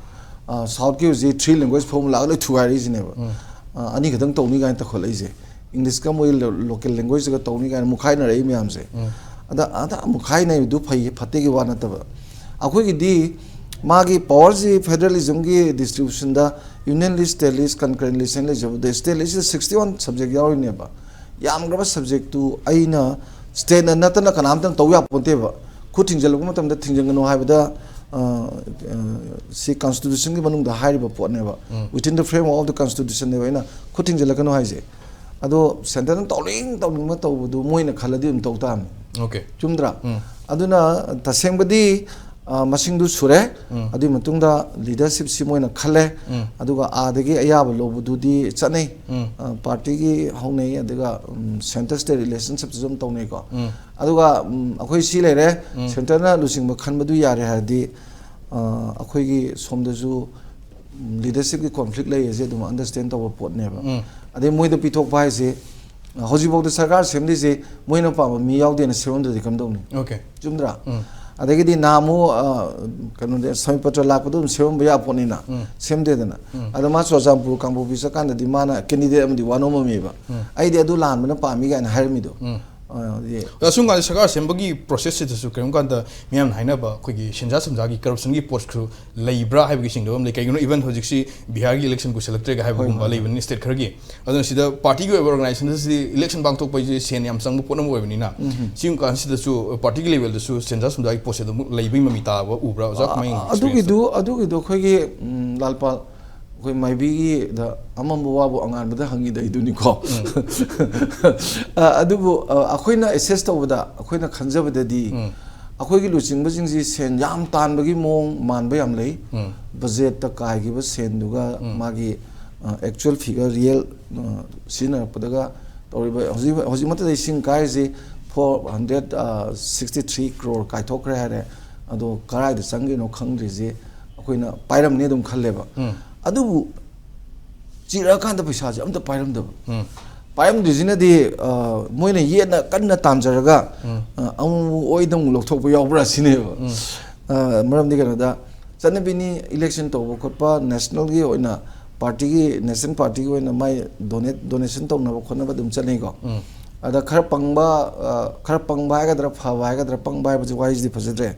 ꯁꯥꯎꯠꯀꯤ ꯍꯧꯖꯤꯛ ꯊ꯭ꯔꯤ ꯂꯦꯡꯒ꯭ꯋꯦꯖ ꯐꯣꯔꯃꯨꯂꯥꯒ ꯂꯣꯏ ꯊꯨꯒꯥꯏꯔꯛꯏꯁꯤꯅꯦꯕ꯫ ꯑꯅꯤꯈꯛꯇꯪ ꯇꯧꯅꯤ ꯀꯥꯏꯅ ꯇꯧꯈꯠꯂꯛꯏꯁꯦ, ꯏꯪꯂꯤꯁꯀ ꯃꯣꯏ ꯂꯣꯀꯦꯜ ꯂꯦꯡꯒ꯭ꯋꯦꯖꯇꯒ ꯇꯧꯅꯤ ꯀꯥꯏꯅ ꯃꯨꯛꯈꯥꯏꯅꯔꯛꯏ ꯃꯌꯥꯝꯁꯦ꯫ ꯑꯗ ꯑꯗ ꯃꯨꯛꯈꯥꯏꯅꯩꯗꯨ ꯐꯩ ꯐꯠꯇꯦꯒꯤ ꯋꯥ ꯅꯠꯇꯕ, ꯑꯩꯈꯣꯏꯒꯤꯗꯤ ꯃꯥꯒꯤ ꯄꯋꯥꯔꯁꯤ ꯐꯦꯗꯔꯦꯂꯤꯖꯝꯒꯤ ꯗꯤꯁꯇ꯭ꯔꯤꯕ꯭ꯌꯨꯁꯟꯗ ꯌꯨꯅꯤꯌꯟ ꯂꯤꯁ, ꯁ꯭ꯇꯦꯠ ꯂꯤꯁ, ꯀꯟꯀꯔꯦꯟ ꯂꯤꯁ ꯍꯥꯏꯅ ꯂꯩꯖꯕꯗ, ꯁ꯭ꯇꯦꯠ ꯂꯤꯁꯁꯤꯗ ꯁꯤꯛꯁꯇꯤ ꯋꯥꯟ ꯁꯕꯖꯦꯛ ꯌꯥꯎꯔꯤꯅꯦꯕ꯫ ꯌꯥꯝꯈ꯭ꯔꯕ ꯁꯕꯖꯦꯛꯇꯨ ꯑꯩꯅ ꯁ꯭ꯇꯦꯠꯅ ꯅꯠꯇꯅ ꯀꯅꯥꯝꯇꯅ ꯇꯧ ꯌꯥꯄꯣꯟꯇꯦꯕ꯫ ꯈꯨꯠ ꯊꯤꯡꯖꯤꯜꯂꯛꯄ ꯃꯇꯝꯗ ꯊꯤꯡꯖꯤꯟꯒꯅꯨ ꯍꯥꯏꯕꯗ, ꯑ, ꯑ, ꯁꯤ ꯀꯟꯁꯇꯤꯇ꯭ꯌꯨꯁꯟꯒꯤ ꯃꯅꯨꯡꯗ ꯍꯥꯏꯔꯤꯕ ꯄꯣꯠꯅꯦꯕ꯫ Within the framework of the constitution ꯅꯦꯕ ꯑꯩꯅ ꯈꯨꯠ ꯊꯤꯡꯖꯤꯜꯂꯛꯀꯅꯨ ꯍꯥꯏꯁꯦ꯫ ꯑꯗꯣ ꯁꯦꯟꯇꯔꯅ ꯇꯧꯅꯤꯡ ꯇꯧꯅꯤꯡꯕ ꯇꯧꯕꯗꯨ ꯃꯣꯏꯅ ꯈꯜꯂꯗꯤ ꯑꯗꯨꯝ ꯇꯧ ꯇꯥꯕꯅꯤ꯫ ꯑꯣꯀꯦ꯫ ꯆꯨꯝꯗ꯭ꯔꯥ? ꯑꯗꯨꯅ ꯇꯁꯦꯡꯕꯗꯤ, ꯑ, ꯃꯁꯤꯡꯗꯨ ꯁꯨꯔꯦ꯫ ꯑꯗꯨꯒꯤ ꯃꯇꯨꯡꯗ ꯂꯤꯗꯔꯁꯤꯞꯁꯤ ꯃꯣꯏꯅ ꯈꯜꯂꯦ꯫ ꯑꯗꯨꯒ ꯑꯥꯗꯒꯤ ꯑꯌꯥꯕ ꯂꯧꯕꯗꯨꯗꯤ ꯆꯠꯅꯩ꯫ ꯑ, ꯄꯥꯔꯇꯤꯒꯤ ꯍꯧꯅꯩ, ꯑꯗꯨꯒ, ꯎꯝ, ꯁꯦꯟꯇꯔ ꯁ꯭ꯇꯦꯠ ꯔꯤꯂꯦꯁꯟꯁꯤꯞꯇꯁꯨ ꯑꯗꯨꯝ ꯇꯧꯅꯩꯀꯣ꯫ ꯑꯗꯨꯒ, ꯎꯝ, ꯑꯩꯈꯣꯏ ꯁꯤ ꯂꯩꯔꯦ, ꯁꯦꯟꯇꯔꯅ ꯂꯨꯆꯤꯡꯕ ꯈꯟꯕꯗꯨ ꯌꯥꯔꯦ ꯍꯥꯏꯔꯗꯤ, ꯑ, ꯑꯩꯈꯣꯏꯒꯤ ꯁꯣꯝꯗꯁꯨ, ꯎꯝ, ꯂꯤꯗꯔꯁꯤꯞꯀꯤ ꯀꯣꯟꯐ꯭ꯂꯤꯛ ꯂꯩ ꯍꯥꯏꯁꯦ ꯑꯗꯨꯝ ꯑꯟꯗꯔꯁ꯭ꯇꯦꯟ ꯇꯧꯕ ꯄꯣꯠꯅꯦꯕ꯫ ꯑꯗꯩ ꯃꯣꯏꯗ ꯄꯤꯊꯣꯛꯄ ꯍꯥꯏꯁꯦ, ꯍꯧꯖꯤꯛꯐꯥꯎꯗ ꯁꯔꯀꯥꯔ ꯁꯦꯝꯗ꯭ꯔꯤꯁꯦ ꯃꯣꯏꯅ ꯄꯥꯝꯕ ꯃꯤ ꯌꯥꯎꯗꯦꯅ ꯁꯦꯝꯃꯝꯗ꯭ꯔꯗꯤ ꯀꯝꯗꯧꯅꯤ? ꯑꯣꯀꯦ꯫ ꯆꯨꯝꯗ꯭ꯔꯥ? ꯑꯗꯒꯤꯗꯤ ꯅꯍꯥꯟ ꯑꯃꯨꯛ, ꯑ, ꯀꯩꯅꯣꯗ ꯁꯃꯤ ꯄꯇ꯭ꯔ ꯂꯥꯛꯄꯗ ꯑꯗꯨꯝ ꯁꯦꯝꯃꯝꯕ ꯌꯥ ꯄꯣꯠꯅꯤꯅ, ꯁꯦꯝꯗꯦꯗꯅ꯫ ꯑꯗꯣ ꯃꯥ ꯆꯨꯔꯆꯥꯟꯄꯨꯔ ꯀꯥꯡꯄꯣꯛꯄꯤ ꯆꯠꯀꯥꯟꯗꯗꯤ ꯃꯥꯅ ꯀꯦꯟꯗꯤꯗꯦꯠ ꯑꯃꯗꯤ ꯋꯥꯅꯣꯝꯃꯝꯃꯦꯕ꯫ ꯑꯩꯗꯤ ꯑꯗꯨ ꯂꯥꯟꯕꯅ ꯄꯥꯝꯃꯤ ꯀꯥꯏꯅ ꯍꯥꯏꯔꯝꯃꯤꯗꯣ꯫ ꯑ, ꯌꯦ-, ꯑꯗꯣ ꯑꯁꯨꯝ ꯀꯥꯟꯗ ꯁꯔꯀꯥꯔ ꯁꯦꯝꯕꯒꯤ ꯄ꯭ꯔꯣꯁꯦꯁꯁꯤꯗꯁꯨ ꯀꯔꯤꯒꯨꯝꯕ ꯀꯥꯟꯗ ꯃꯤꯌꯥꯝꯅ ꯍꯥꯏꯅꯕ ꯑꯩꯈꯣꯏꯒꯤ ꯁꯦꯟꯖꯥ ꯁꯦꯟꯖꯥꯒꯤ ꯀꯔꯞꯁꯟꯒꯤ ꯄꯣꯠꯁꯨ ꯂꯩꯕ꯭ꯔꯥ ꯍꯥꯏꯕꯒꯤ ꯆꯤꯡꯅꯕ ꯑꯃ ꯂꯩ꯫ ꯀꯩꯒꯤꯅꯣ, ꯏꯚꯟ ꯍꯧꯖꯤꯛꯁꯤ ꯕꯤꯍꯥꯔꯒꯤ ꯏꯂꯦꯛꯁꯟ ꯀꯨꯏꯁꯜꯂꯛꯇ꯭ꯔꯦꯒ ꯍꯥꯏꯕꯒꯨꯝꯕ ꯂꯩꯕꯅꯤ ꯁ꯭ꯇꯦꯠ ꯈꯔꯒꯤ꯫ ꯑꯗꯨꯅ ꯁꯤꯗ ꯄꯥꯔꯇꯤꯒꯤ ꯑꯣꯏꯕ ꯑꯣꯔꯒꯅꯥꯏꯖꯦꯁꯟꯁꯤꯗꯤ ꯏꯂꯦꯛꯁꯟ ꯄꯥꯡꯊꯣꯛꯄ ꯍꯥꯏꯁꯦ ꯁꯦꯟ ꯌꯥꯝ ꯆꯪꯕ ꯄꯣꯠ ꯑꯃ ꯑꯣꯏꯕꯅꯤꯅ, ꯁꯤꯒꯨꯝꯕ ꯀꯥꯟꯁꯤꯗꯁꯨ ꯄꯥꯔꯇꯤꯒꯤ ꯂꯦꯚꯦꯜꯗꯁꯨ ꯁꯦꯟꯖꯥ ꯁꯦꯟꯖꯥꯒꯤ ꯄꯣꯠꯁꯦ ꯑꯗꯨꯝ ꯂꯩꯕꯒꯤ ꯃꯃꯤ ꯇꯥꯕ ꯎꯕ꯭ꯔꯥ? ꯑꯣꯖꯥ, ꯀꯃꯥꯏꯅ ꯌꯦꯡꯉꯤ? ꯑꯗꯨꯒꯤꯗꯨ, ꯑꯗꯨꯒꯤꯗꯣ ꯑꯩꯈꯣꯏꯒꯤ, ꯎꯝ, ꯂꯥꯜꯄꯥꯜ, ꯑꯩꯈꯣꯏ ꯃꯥꯏꯕꯤꯒꯤꯗ ꯑꯃꯝꯕ ꯋꯥꯕꯨ ꯑꯉꯥꯟꯕꯗ ꯍꯪꯉꯤꯗ ꯑꯩꯗꯨꯅꯤꯀꯣ꯫ ꯑ, ꯑꯗꯨꯕꯨ, ꯑ, ꯑꯩꯈꯣꯏꯅ ꯑꯦꯁꯦꯁ ꯇꯧꯕꯗ, ꯑꯩꯈꯣꯏꯅ ꯈꯟꯖꯕꯗꯗꯤ, ꯑꯩꯈꯣꯏꯒꯤ ꯂꯨꯆꯤꯡꯕꯁꯤꯡꯁꯤ ꯁꯦꯟ ꯌꯥꯝ ꯇꯥꯟꯕꯒꯤ ꯃꯑꯣꯡ ꯃꯥꯟꯕ ꯌꯥꯝ ꯂꯩ꯫ ꯕꯖꯦꯠꯇ ꯀꯥꯏꯈꯤꯕ ꯁꯦꯟꯗꯨꯒ ꯃꯥꯒꯤ, ꯑ, ꯑꯦꯛꯆꯨꯋꯦꯜ ꯐꯤꯒꯔ, ꯔꯤꯌꯦꯜ, ꯑ, ꯁꯤꯖꯤꯟꯅꯔꯛꯄꯗꯒ ꯇꯧꯔꯤꯕ, ꯍꯧꯖꯤꯛ, ꯍꯧꯖꯤꯛꯃꯛꯇꯗꯤ ꯏꯁꯤꯡ ꯀꯥꯏꯔꯤꯁꯤ four hundred sixty three crore ꯀꯥꯏꯊꯣꯛꯈ꯭ꯔꯦ ꯍꯥꯏꯔꯦ꯫ ꯑꯗꯣ ꯀꯗꯥꯏꯗ ꯆꯪꯈꯤꯅꯣ ꯈꯪꯗ꯭ꯔꯤꯁꯤ ꯑꯩꯈꯣꯏꯅ ꯄꯥꯏꯔꯝꯅꯤ ꯑꯗꯨꯝ ꯈꯜꯂꯦꯕ꯫ ꯑꯗꯨꯕꯨ ꯆꯤꯔꯛꯑꯀꯥꯟꯗ ꯄꯩꯁꯥꯁꯦ ꯑꯝꯇ ꯄꯥꯏꯔꯝꯗꯕ꯫ ꯄꯥꯏꯔꯝꯗ꯭ꯔꯤꯁꯤꯅꯗꯤ, ꯑ, ꯃꯣꯏꯅ ꯌꯦꯠꯅ ꯀꯟꯅ ꯇꯥꯟꯖꯔꯒ, ꯑ, ꯑꯃꯨꯛ ꯑꯃꯨꯛ ꯑꯣꯏꯗ ꯑꯃꯨꯛ ꯂꯧꯊꯣꯛꯄ ꯌꯥꯎꯕ꯭ꯔꯥ ꯁꯤꯅꯦꯕ꯫ ꯑ, ꯃꯔꯝꯗꯤ ꯀꯩꯅꯣꯗ, ꯆꯠꯅꯕꯤꯅꯤ, ꯏꯂꯦꯛꯁꯟ ꯇꯧꯕ ꯈꯣꯠꯄ, ꯅꯦꯁꯅꯦꯜꯒꯤ ꯑꯣꯏꯅ ꯄꯥꯔꯇꯤꯒꯤ, ꯅꯦꯁꯅꯦꯜ ꯄꯥꯔꯇꯤꯒꯤ ꯑꯣꯏꯅ ꯃꯥꯏ ꯗꯣꯅꯦꯠ, ꯗꯣꯅꯦꯁꯟ ꯇꯧꯅꯕ ꯈꯣꯠꯅꯕ ꯑꯗꯨꯝ ꯆꯠꯅꯩꯀꯣ꯫ ꯑꯗ ꯈꯔ ꯄꯪꯕ, ꯑ, ꯈꯔ ꯄꯪꯕ ꯍꯥꯏꯒꯗ꯭ꯔꯥ, ꯐꯕ ꯍꯥꯏꯒꯗ꯭ꯔꯥ, ꯄꯪꯕ ꯍꯥꯏꯕꯁꯤ ꯋꯥꯍꯩꯁꯤꯗꯤ ꯐꯖꯗ꯭ꯔꯦ꯫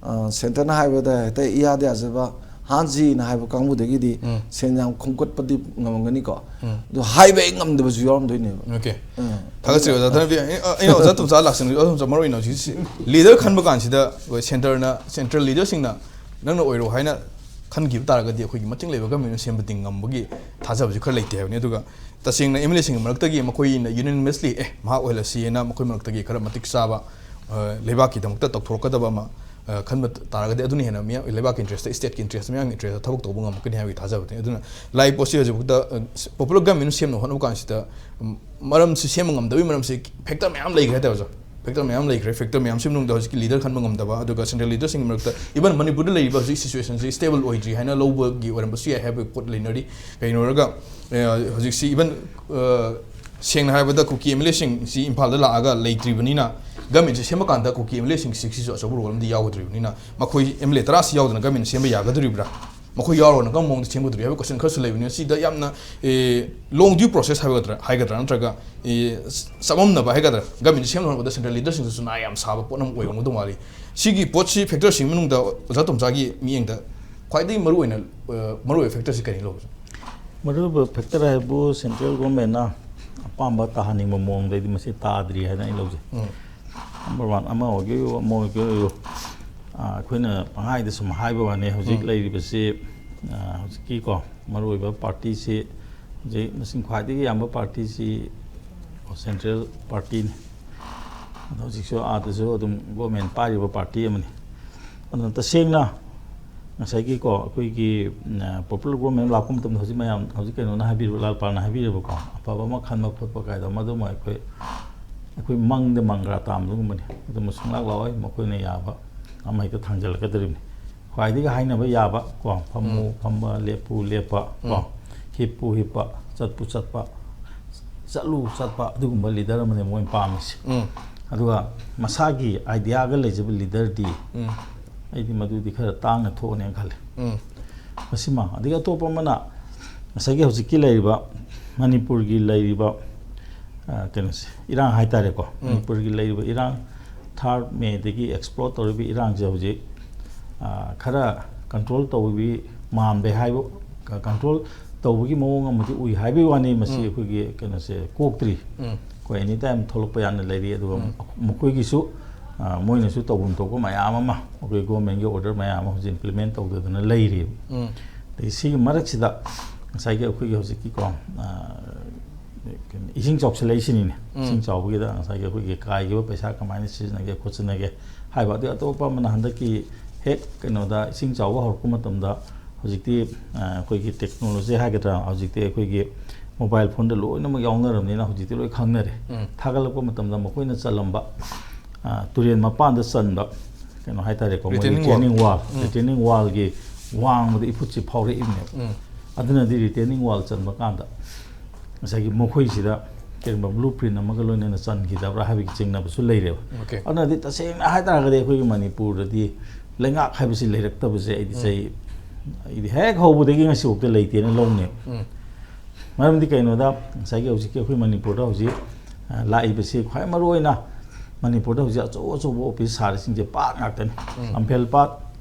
ꯑ, ꯁꯦꯟꯇꯔꯅ ꯍꯥꯏꯕꯗ ꯍꯦꯛꯇ ꯏꯌꯥꯗ ꯌꯥꯖꯕ, ꯍꯥꯟꯖꯤꯅ ꯍꯥꯏꯕ ꯀꯥꯡꯕꯨꯗꯒꯤꯗꯤ ꯁꯦꯟ ꯌꯥꯝ ꯈꯣꯝꯀꯠꯄꯗꯤ ꯉꯝꯃꯝꯒꯅꯤꯀꯣ꯫ ꯑꯗꯨ ꯍꯥꯏꯕ ꯍꯦꯛ ꯉꯝꯗꯕꯁꯨ ꯌꯥꯎꯔꯝꯗꯣꯏꯅꯦꯕ꯫ ꯑꯣꯀꯦ꯫ ꯊꯥꯒꯠꯆꯔꯤ ꯑꯣꯖꯥ ꯊꯥꯒꯠꯄꯤ꯫ ꯑꯩ, ꯑꯩꯅ ꯑꯣꯖꯥ ꯇꯣꯝꯆꯥ ꯂꯥꯛꯆꯅꯤꯡꯉꯤ, ꯑꯣꯖꯥ ꯇꯣꯝꯆꯥ, ꯃꯔꯨ ꯑꯣꯏꯅ ꯍꯧꯖꯤꯛ ꯂꯤꯗꯔ ꯈꯟꯕ ꯀꯥꯟꯁꯤꯗ ꯑꯩꯈꯣꯏ ꯁꯦꯟꯇꯔꯅ, ꯁꯦꯟꯇ꯭ꯔꯦꯜ ꯂꯤꯗꯔꯁꯤꯡꯅ, "ꯅꯪꯅ ꯑꯣꯏꯔꯣ" ꯍꯥꯏꯅ ꯈꯟꯈꯤꯕ ꯇꯥꯔꯒꯗꯤ ꯑꯩꯈꯣꯏꯒꯤ ꯃꯇꯤꯡ ꯂꯩꯕ ꯒꯃꯦꯟ ꯑꯃ ꯁꯦꯝꯕꯗꯤ ꯉꯝꯕꯒꯤ ꯊꯥꯖꯕꯁꯤ ꯈꯔ ꯂꯩꯇꯦ ꯍꯥꯏꯕꯅꯤ꯫ ꯑꯗꯨꯒ ꯇꯁꯦꯡꯅ ꯑꯦꯝ ꯑꯦꯜ ꯑꯦꯁꯤꯡꯒꯤ ꯃꯔꯛꯇꯒꯤ ꯃꯈꯣꯏꯅ ꯌꯨꯅꯤꯅꯃꯁꯂꯤ "ꯑꯦ, ꯃꯍꯥꯛ ꯑꯣꯏꯍꯜꯂꯁꯤ" ꯍꯥꯏꯅ ꯃꯈꯣꯏ ꯃꯔꯛꯇꯒꯤ ꯈꯔ ꯃꯇꯤꯛ ꯆꯥꯕ, ꯑ, ꯂꯩꯕꯥꯛꯀꯤꯗꯃꯛꯇ ꯇꯧꯊꯣꯔꯛꯀꯗꯕ ꯑꯃ, ꯑ, ꯈꯟꯕ ꯇꯥꯔꯒꯗꯤ ꯑꯗꯨꯅ ꯍꯦꯟꯅ ꯃꯤꯌꯥꯝ, ꯂꯩꯕꯥꯛꯀꯤ ꯏꯟꯇꯔꯦꯁꯇ, ꯁ꯭ꯇꯦꯠꯀꯤ ꯏꯟꯇꯔꯦꯁꯇ, ꯃꯤꯌꯥꯝꯒꯤ ꯏꯟꯇꯔꯦꯁꯇ ꯊꯕꯛ ꯇꯧꯕ ꯉꯝꯃꯛꯀꯅꯤ ꯍꯥꯏꯕꯒꯤ ꯊꯥꯖꯕꯅꯤ꯫ ꯑꯗꯨꯅ ꯂꯥꯛꯏ ꯄꯣꯠꯁꯤ ꯍꯧꯖꯤꯛꯐꯥꯎꯗ, ꯑ, ꯄꯣꯄꯨꯂꯔ ꯒꯃꯦꯟ ꯁꯦꯝꯅꯕ ꯍꯣꯠꯅꯕ ꯀꯥꯟꯁꯤꯗ, ꯎꯝ, ꯃꯔꯝꯁꯤ ꯁꯦꯝꯕ ꯉꯝꯗꯕꯒꯤ ꯃꯔꯝꯁꯤ ꯐꯦꯛꯇꯔ ꯃꯌꯥꯝ ꯂꯩꯈ꯭ꯔꯦ ꯍꯥꯏꯇꯥꯔꯦ ꯑꯣꯖꯥ꯫ ꯐꯦꯛꯇꯔ ꯃꯌꯥꯝ ꯂꯩꯈ꯭ꯔꯦ꯫ ꯐꯦꯛꯇꯔ ꯃꯌꯥꯝꯁꯤ ꯃꯅꯨꯡꯗ ꯍꯧꯖꯤꯛꯀꯤ ꯂꯤꯗꯔ ꯈꯟꯕ ꯉꯝꯗꯕ, ꯑꯗꯨꯒ ꯁꯦꯟꯇ꯭ꯔꯦꯜ ꯂꯤꯗꯔꯁꯤꯡꯒꯤ ꯃꯔꯛꯇ, ꯏꯚꯟ ꯃꯅꯤꯄꯨꯔꯗ ꯂꯩꯔꯤꯕ ꯍꯧꯖꯤꯛ ꯁꯤꯆꯨꯋꯦꯁꯟꯁꯤ ꯁ꯭ꯇꯦꯕꯜ ꯑꯣꯏꯗ꯭ꯔꯤ ꯍꯥꯏꯅ ꯂꯧꯕꯒꯤ ꯑꯣꯏꯔꯝꯕꯁꯨ ꯌꯥꯏ ꯍꯥꯏꯕꯒꯤ ꯄꯣꯠ ꯂꯩꯅꯔꯤ꯫ ꯀꯩꯅꯣ ꯍꯥꯏꯔꯒ, ꯑ, ꯍꯧꯖꯤꯛꯁꯤ ꯏꯚꯟ, ꯑ, ꯁꯦꯡꯅ ꯍꯥꯏꯔꯕꯗ ꯀꯨꯀꯤ ꯑꯦꯝ ꯑꯦꯜ ꯑꯦꯁꯤꯡꯁꯤ ꯏꯝꯐꯥꯜꯗ ꯂꯥꯛꯑꯒ ꯂꯩꯇ꯭ꯔꯤꯕꯅꯤꯅ, ꯒꯃꯦꯟꯁꯤ ꯁꯦꯝꯕ ꯀꯥꯟꯗ ꯀꯨꯀꯤ ꯑꯦꯝ ꯑꯦꯜ ꯑꯦꯁꯤꯡꯁꯤꯁꯨ ꯑꯆꯧꯕ ꯔꯣꯜ ꯑꯃꯗꯤ ꯌꯥꯎꯒꯗꯧꯔꯤꯕꯅꯤꯅ, ꯃꯈꯣꯏ ꯑꯦꯝ ꯑꯦꯜ ꯑꯦ ꯇꯔꯥꯁꯤ ꯌꯥꯎꯗꯅ ꯒꯃꯦꯟ ꯁꯦꯝꯕ ꯌꯥꯒꯗꯧꯔꯤꯕ꯭ꯔꯥ? ꯃꯈꯣꯏ ꯌꯥꯎꯔꯒꯅ ꯀꯔꯝꯕ ꯃꯑꯣꯡꯗ ꯁꯦꯝꯒꯗꯧꯔꯤ ꯍꯥꯏꯕ ꯀꯣꯏꯁꯟ ꯈꯔꯁꯨ ꯂꯩꯕꯅꯤꯅ, ꯁꯤꯗ ꯌꯥꯝꯅ, ꯑꯦ, ꯂꯣꯡ ꯗ꯭ꯌꯨ ꯄ꯭ꯔꯣꯁꯦꯁ ꯍꯥꯏꯒꯗ꯭ꯔꯥ, ꯍꯥꯏꯒꯗ꯭ꯔꯥ, ꯅꯠꯇ꯭ꯔꯒ, ꯑꯦ, ꯆꯃꯝꯅꯕ ꯍꯥꯏꯒꯗ꯭ꯔꯥ, ꯒꯃꯦꯟꯁꯤ ꯁꯦꯝꯅꯕ ꯍꯣꯠꯅꯕꯗ ꯁꯦꯟꯇ꯭ꯔꯦꯜ ꯂꯤꯗꯔꯁꯤꯡꯗꯁꯨ ꯅꯥ ꯌꯥꯝ ꯁꯥꯕ ꯄꯣꯠ ꯑꯃ ꯑꯣꯏꯔꯝꯒꯗꯧ ꯃꯥꯜꯂꯤ꯫ ꯁꯤꯒꯤ ꯄꯣꯠꯁꯤ ꯐꯦꯛꯇꯔꯁꯤꯡ ꯃꯅꯨꯡꯗ ꯑꯣꯖꯥ ꯇꯣꯝꯆꯥꯒꯤ ꯃꯤꯠꯌꯦꯡꯗ ꯈ꯭ꯋꯥꯏꯗꯒꯤ ꯃꯔꯨꯑꯣꯏꯅ, ꯑ, ꯃꯔꯨꯑꯣꯏꯕ ꯐꯦꯛꯇꯔꯁꯤ ꯀꯔꯤꯅꯣ ꯂꯧꯕꯁꯦ? ꯃꯔꯨꯑꯣꯏꯕ ꯐꯦꯛꯇꯔ ꯍꯥꯏꯕꯨ ꯁꯦꯟꯇ꯭ꯔꯦꯜ ꯒꯣꯔꯃꯦꯟꯅ ꯑꯄꯥꯝꯕ ꯇꯥꯍꯟꯅꯤꯡꯕ ꯃꯑꯣꯡꯗꯩꯗꯤ ꯃꯁꯤ ꯇꯥꯗ꯭ꯔꯤ ꯍꯥꯏꯅ ꯑꯩ ꯂꯧꯖꯩ꯫ ꯅꯝꯕꯔ ꯋꯥꯟ, ꯑꯃ ꯑꯣꯏꯒꯦ ꯑꯣꯏꯌꯨ, ꯑꯃ ꯑꯣꯏꯒꯦ ꯑꯣꯏꯌꯨ, ꯑ, ꯑꯩꯈꯣꯏꯅ ꯄꯪꯍꯥꯏꯗ ꯁꯨꯝ ꯍꯥꯏꯕ ꯋꯥꯅꯤ꯫ ꯍꯧꯖꯤꯛ ꯂꯩꯔꯤꯕꯁꯤ, ꯑ, ꯍꯧꯖꯤꯛꯀꯤꯀꯣ ꯃꯔꯨꯑꯣꯏꯕ ꯄꯥꯔꯇꯤꯁꯤ ꯍꯧꯖꯤꯛ ꯃꯁꯤꯡ ꯈ꯭ꯋꯥꯏꯗꯒꯤ ꯌꯥꯝꯕ ꯄꯥꯔꯇꯤꯁꯤ ꯁꯦꯟꯇ꯭ꯔꯦꯜ ꯄꯥꯔꯇꯤꯅꯤ꯫ ꯑꯗꯣ ꯍꯧꯖꯤꯛꯁꯨ ꯑꯥꯗꯁꯨ ꯑꯗꯨꯝ ꯒꯣꯔꯃꯦꯟ ꯄꯥꯏꯔꯤꯕ ꯄꯥꯔꯇꯤ ꯑꯃꯅꯤ꯫ ꯑꯗꯨꯅ ꯇꯁꯦꯡꯅ ꯉꯁꯥꯏꯒꯤꯀꯣ ꯑꯩꯈꯣꯏꯒꯤ, ꯎꯝ, ꯄꯣꯄꯨꯂꯔ ꯒꯣꯔꯃꯦꯟ ꯂꯥꯛꯄ ꯃꯇꯝꯗ ꯍꯧꯖꯤꯛ ꯃꯌꯥꯝ, ꯍꯧꯖꯤꯛ ꯀꯩꯅꯣꯅ ꯍꯥꯏꯕꯤꯔꯤꯕ, ꯂꯥꯜꯄꯥꯜꯅ ꯍꯥꯏꯕꯤꯔꯤꯕꯀꯣ, ꯑꯐꯕ ꯑꯃ ꯈꯟꯕ ꯈꯣꯠꯄ ꯀꯥꯏꯗꯣ, ꯃꯗꯨꯃ ꯑꯩꯈꯣꯏ, ꯑꯩꯈꯣꯏ ꯃꯪꯗ ꯃꯪꯒ꯭ꯔꯥ ꯇꯥꯝꯕꯒꯨꯝꯕꯅꯤ꯫ ꯑꯗꯨꯝꯕ ꯁꯨꯡꯂꯥꯛ ꯂꯥꯛꯑꯣꯏ, ꯃꯈꯣꯏꯅ ꯌꯥꯕ ꯑꯃ ꯍꯦꯛꯇ ꯊꯥꯡꯖꯜꯂꯛꯀꯗꯧꯔꯤꯕꯅꯤ꯫ ꯈ꯭ꯋꯥꯏꯗꯒꯤ ꯍꯥꯏꯅꯕ ꯌꯥꯕ ꯀꯣ, ꯐꯝꯃꯨ ꯐꯝꯕ, ꯂꯦꯞꯄꯨ ꯂꯦꯞꯄ ꯀꯣ, ꯍꯤꯞꯄꯨ ꯍꯤꯞꯄ, ꯆꯠꯄꯨ ꯆꯠꯄ, ꯆꯠꯂꯨ ꯆꯠꯄ, ꯑꯗꯨꯒꯨꯝꯕ ꯂꯤꯗꯔ ꯑꯃꯅꯦ ꯃꯣꯏꯅ ꯄꯥꯝꯃꯤꯁꯦ꯫ ꯑꯗꯨꯒ ꯃꯁꯥꯒꯤ ꯑꯥꯏꯗꯤꯌꯥꯒ ꯂꯩꯖꯕ ꯂꯤꯗꯔꯗꯤ ꯑꯩꯗꯤ ꯃꯗꯨꯗꯤ ꯈꯔ ꯇꯥꯡꯅ ꯊꯣꯛꯑꯅꯦꯅ ꯈꯜꯂꯤ꯫ ꯎꯝ꯫ ꯃꯁꯤꯃ, ꯑꯗꯒꯤ ꯑꯇꯣꯞꯄ ꯑꯃꯅ ꯉꯁꯥꯏꯒꯤ ꯍꯧꯖꯤꯛꯀꯤ ꯂꯩꯔꯤꯕ ꯃꯅꯤꯄꯨꯔꯒꯤ ꯂꯩꯔꯤꯕ, ꯑ, ꯀꯩꯅꯣꯁꯦ, ꯏꯔꯥꯡ ꯍꯥꯏꯇꯥꯔꯦꯀꯣ꯫ ꯎꯝ꯫ ꯃꯅꯤꯄꯨꯔꯒꯤ ꯂꯩꯔꯤꯕ ꯏꯔꯥꯡ, ꯊꯥꯔꯠ ꯃꯦꯗꯒꯤ ꯑꯦꯛꯁꯄ꯭ꯂꯣꯔ ꯇꯧꯔꯤꯕ ꯏꯔꯥꯡꯁꯦ ꯍꯧꯖꯤꯛ, ꯑ, ꯈꯔ ꯀꯟꯇ꯭ꯔꯣꯜ ꯇꯧꯕꯤ ꯃꯥꯟꯕꯩ ꯍꯥꯏꯕ, ꯀ-, ꯀꯟꯇ꯭ꯔꯣꯜ ꯇꯧꯕꯒꯤ ꯃꯑꯣꯡ ꯑꯃꯗꯤ ꯎꯏ ꯍꯥꯏꯕꯒꯤ ꯋꯥꯅꯤ꯫ ꯃꯁꯤ ꯎꯝ꯫ ꯑꯩꯈꯣꯏꯒꯤ ꯀꯩꯅꯣꯁꯦ ꯀꯣꯛꯇ꯭ꯔꯤ꯫ ꯎꯝ꯫ ꯑꯩꯈꯣꯏ ꯑꯦꯅꯤ ꯇꯥꯏꯝ ꯊꯣꯛꯂꯛꯄ ꯌꯥꯅ ꯂꯩꯔꯤ꯫ ꯑꯗꯨꯒ ꯎꯝ꯫ ꯃꯈꯣꯏꯒꯤꯁꯨ, ꯑ, ꯃꯣꯏꯅꯁꯨ ꯇꯧꯐꯝ ꯊꯣꯛꯄ ꯃꯌꯥꯝ ꯑꯃ ꯑꯩꯈꯣꯏ ꯒꯣꯔꯃꯦꯟꯒꯤ ꯑꯣꯔꯗꯔ ꯃꯌꯥꯝ ꯑꯃ ꯍꯧꯖꯤꯛ ꯏꯝꯄ꯭ꯂꯤꯃꯦꯟ ꯇꯧꯗꯗꯅ ꯂꯩꯔꯤꯕ꯫ ꯎꯝ꯫ ꯑꯗꯩ ꯁꯤꯒꯤ ꯃꯔꯛꯁꯤꯗ ꯉꯁꯥꯏꯒꯤ ꯑꯩꯈꯣꯏꯒꯤ ꯍꯧꯖꯤꯛꯀꯤꯀꯣ, ꯑ, ꯏꯁꯤꯡ ꯆꯥꯎꯁꯤꯜꯂꯛꯏꯁꯤꯅꯤꯅꯦ꯫ ꯎꯝ꯫ ꯏꯁꯤꯡ ꯆꯥꯎꯕꯒꯤꯗ ꯉꯁꯥꯏꯒꯤ ꯑꯩꯈꯣꯏꯒꯤ ꯀꯥꯏꯈꯤꯕ ꯄꯩꯁꯥ ꯀꯃꯥꯏꯅ ꯁꯤꯖꯤꯟꯅꯒꯦ ꯈꯣꯠꯆꯤꯟꯅꯒꯦ ꯍꯥꯏꯕ꯫ ꯑꯗꯨ ꯑꯇꯣꯞꯄ ꯑꯃꯅ ꯍꯟꯗꯛꯀꯤ ꯍꯦꯛ ꯀꯩꯅꯣꯗ ꯏꯁꯤꯡ ꯆꯥꯎꯕ ꯍꯧꯔꯛꯄ ꯃꯇꯝꯗ ꯍꯧꯖꯤꯛꯇꯤ, ꯑ, ꯑꯩꯈꯣꯏꯒꯤ ꯇꯦꯛꯅꯣꯂꯣꯖꯤ ꯍꯥꯏꯒꯗ꯭ꯔꯥ, ꯍꯧꯖꯤꯛꯇꯤ ꯑꯩꯈꯣꯏꯒꯤ ꯃꯣꯕꯥꯏꯜ ꯐꯣꯟꯗ ꯂꯣꯏꯅꯃꯛ ꯌꯥꯎꯅꯔꯕꯅꯤꯅ ꯍꯧꯖꯤꯛꯇꯤ ꯂꯣꯏ ꯈꯪꯅꯔꯦ꯫ ꯎꯝ꯫ ꯊꯥꯒꯠꯂꯛꯄ ꯃꯇꯝꯗ ꯃꯈꯣꯏꯅ ꯆꯜꯂꯝꯕ, ꯑ, ꯇꯨꯔꯦꯜ ꯃꯄꯥꯟꯗ ꯆꯟꯕ ꯀꯩꯅꯣ ꯍꯥꯏꯇꯥꯔꯦꯀꯣ, ꯃꯣꯏ ꯔꯤꯇꯦꯅꯤꯡ ꯋꯥꯜ꯫ ꯔꯤꯇꯦꯅꯤꯡ ꯋꯥꯜ꯫ ꯎꯝ꯫ ꯔꯤꯇꯦꯅꯤꯡ ꯋꯥꯜꯒꯤ ꯋꯥꯡꯃꯗ ꯏꯐꯨꯠꯁꯤ ꯐꯥꯎꯔꯛꯏꯕꯅꯦꯕ꯫ ꯎꯝ꯫ ꯑꯗꯨꯅꯗꯤ ꯔꯤꯇꯦꯅꯤꯡ ꯋꯥꯜ ꯆꯟꯕ ꯀꯥꯟꯗ ꯉꯁꯥꯏꯒꯤ ꯃꯈꯣꯏꯁꯤꯗ ꯀꯔꯤꯒꯨꯝꯕ ꯕ꯭ꯂꯨ ꯄ꯭ꯔꯤꯟ ꯑꯃꯒ ꯂꯣꯏꯅꯅ ꯆꯟꯈꯤꯗꯕ꯭ꯔꯥ ꯍꯥꯏꯕꯒꯤ ꯆꯤꯡꯅꯕꯁꯨ ꯂꯩꯔꯦꯕ꯫ ꯑꯣꯀꯦ꯫ ꯑꯗꯨꯅꯗꯤ ꯇꯁꯦꯡꯅ ꯍꯥꯏꯇꯥꯔꯒꯗꯤ ꯑꯩꯈꯣꯏꯒꯤ ꯃꯅꯤꯄꯨꯔꯗꯗꯤ ꯂꯩꯉꯥꯛ ꯍꯥꯏꯕꯁꯤ ꯂꯩꯔꯛꯇꯕꯁꯦ ꯑꯩꯗꯤ ꯎꯝ꯫ ꯆꯍꯤ, ꯑꯩꯗꯤ ꯍꯦꯛ ꯍꯧꯕꯗꯒꯤ ꯉꯁꯤꯐꯥꯎꯗ ꯂꯩꯇꯦꯅ ꯂꯧꯅꯦꯕ꯫ ꯎꯝ꯫ ꯃꯔꯝꯗꯤ ꯀꯩꯅꯣꯗ ꯉꯁꯥꯏꯒꯤ ꯍꯧꯖꯤꯛꯀꯤ ꯑꯩꯈꯣꯏ ꯃꯅꯤꯄꯨꯔꯗ ꯍꯧꯖꯤꯛ, ꯑ, ꯂꯥꯛꯏꯕꯁꯤ ꯈ꯭ꯋꯥꯏ ꯃꯔꯨ ꯑꯣꯏꯅ ꯃꯅꯤꯄꯨꯔꯗ ꯍꯧꯖꯤꯛ ꯑꯆꯧ ꯑꯆꯧꯕ ꯑꯣꯐꯤꯁ ꯁꯥꯔꯤꯁꯤꯡꯁꯦ ꯄꯥꯠ ꯉꯥꯛꯇꯅꯤ꯫ ꯎꯝ꯫ ꯂꯝꯐꯦꯜ ꯄꯥꯠ,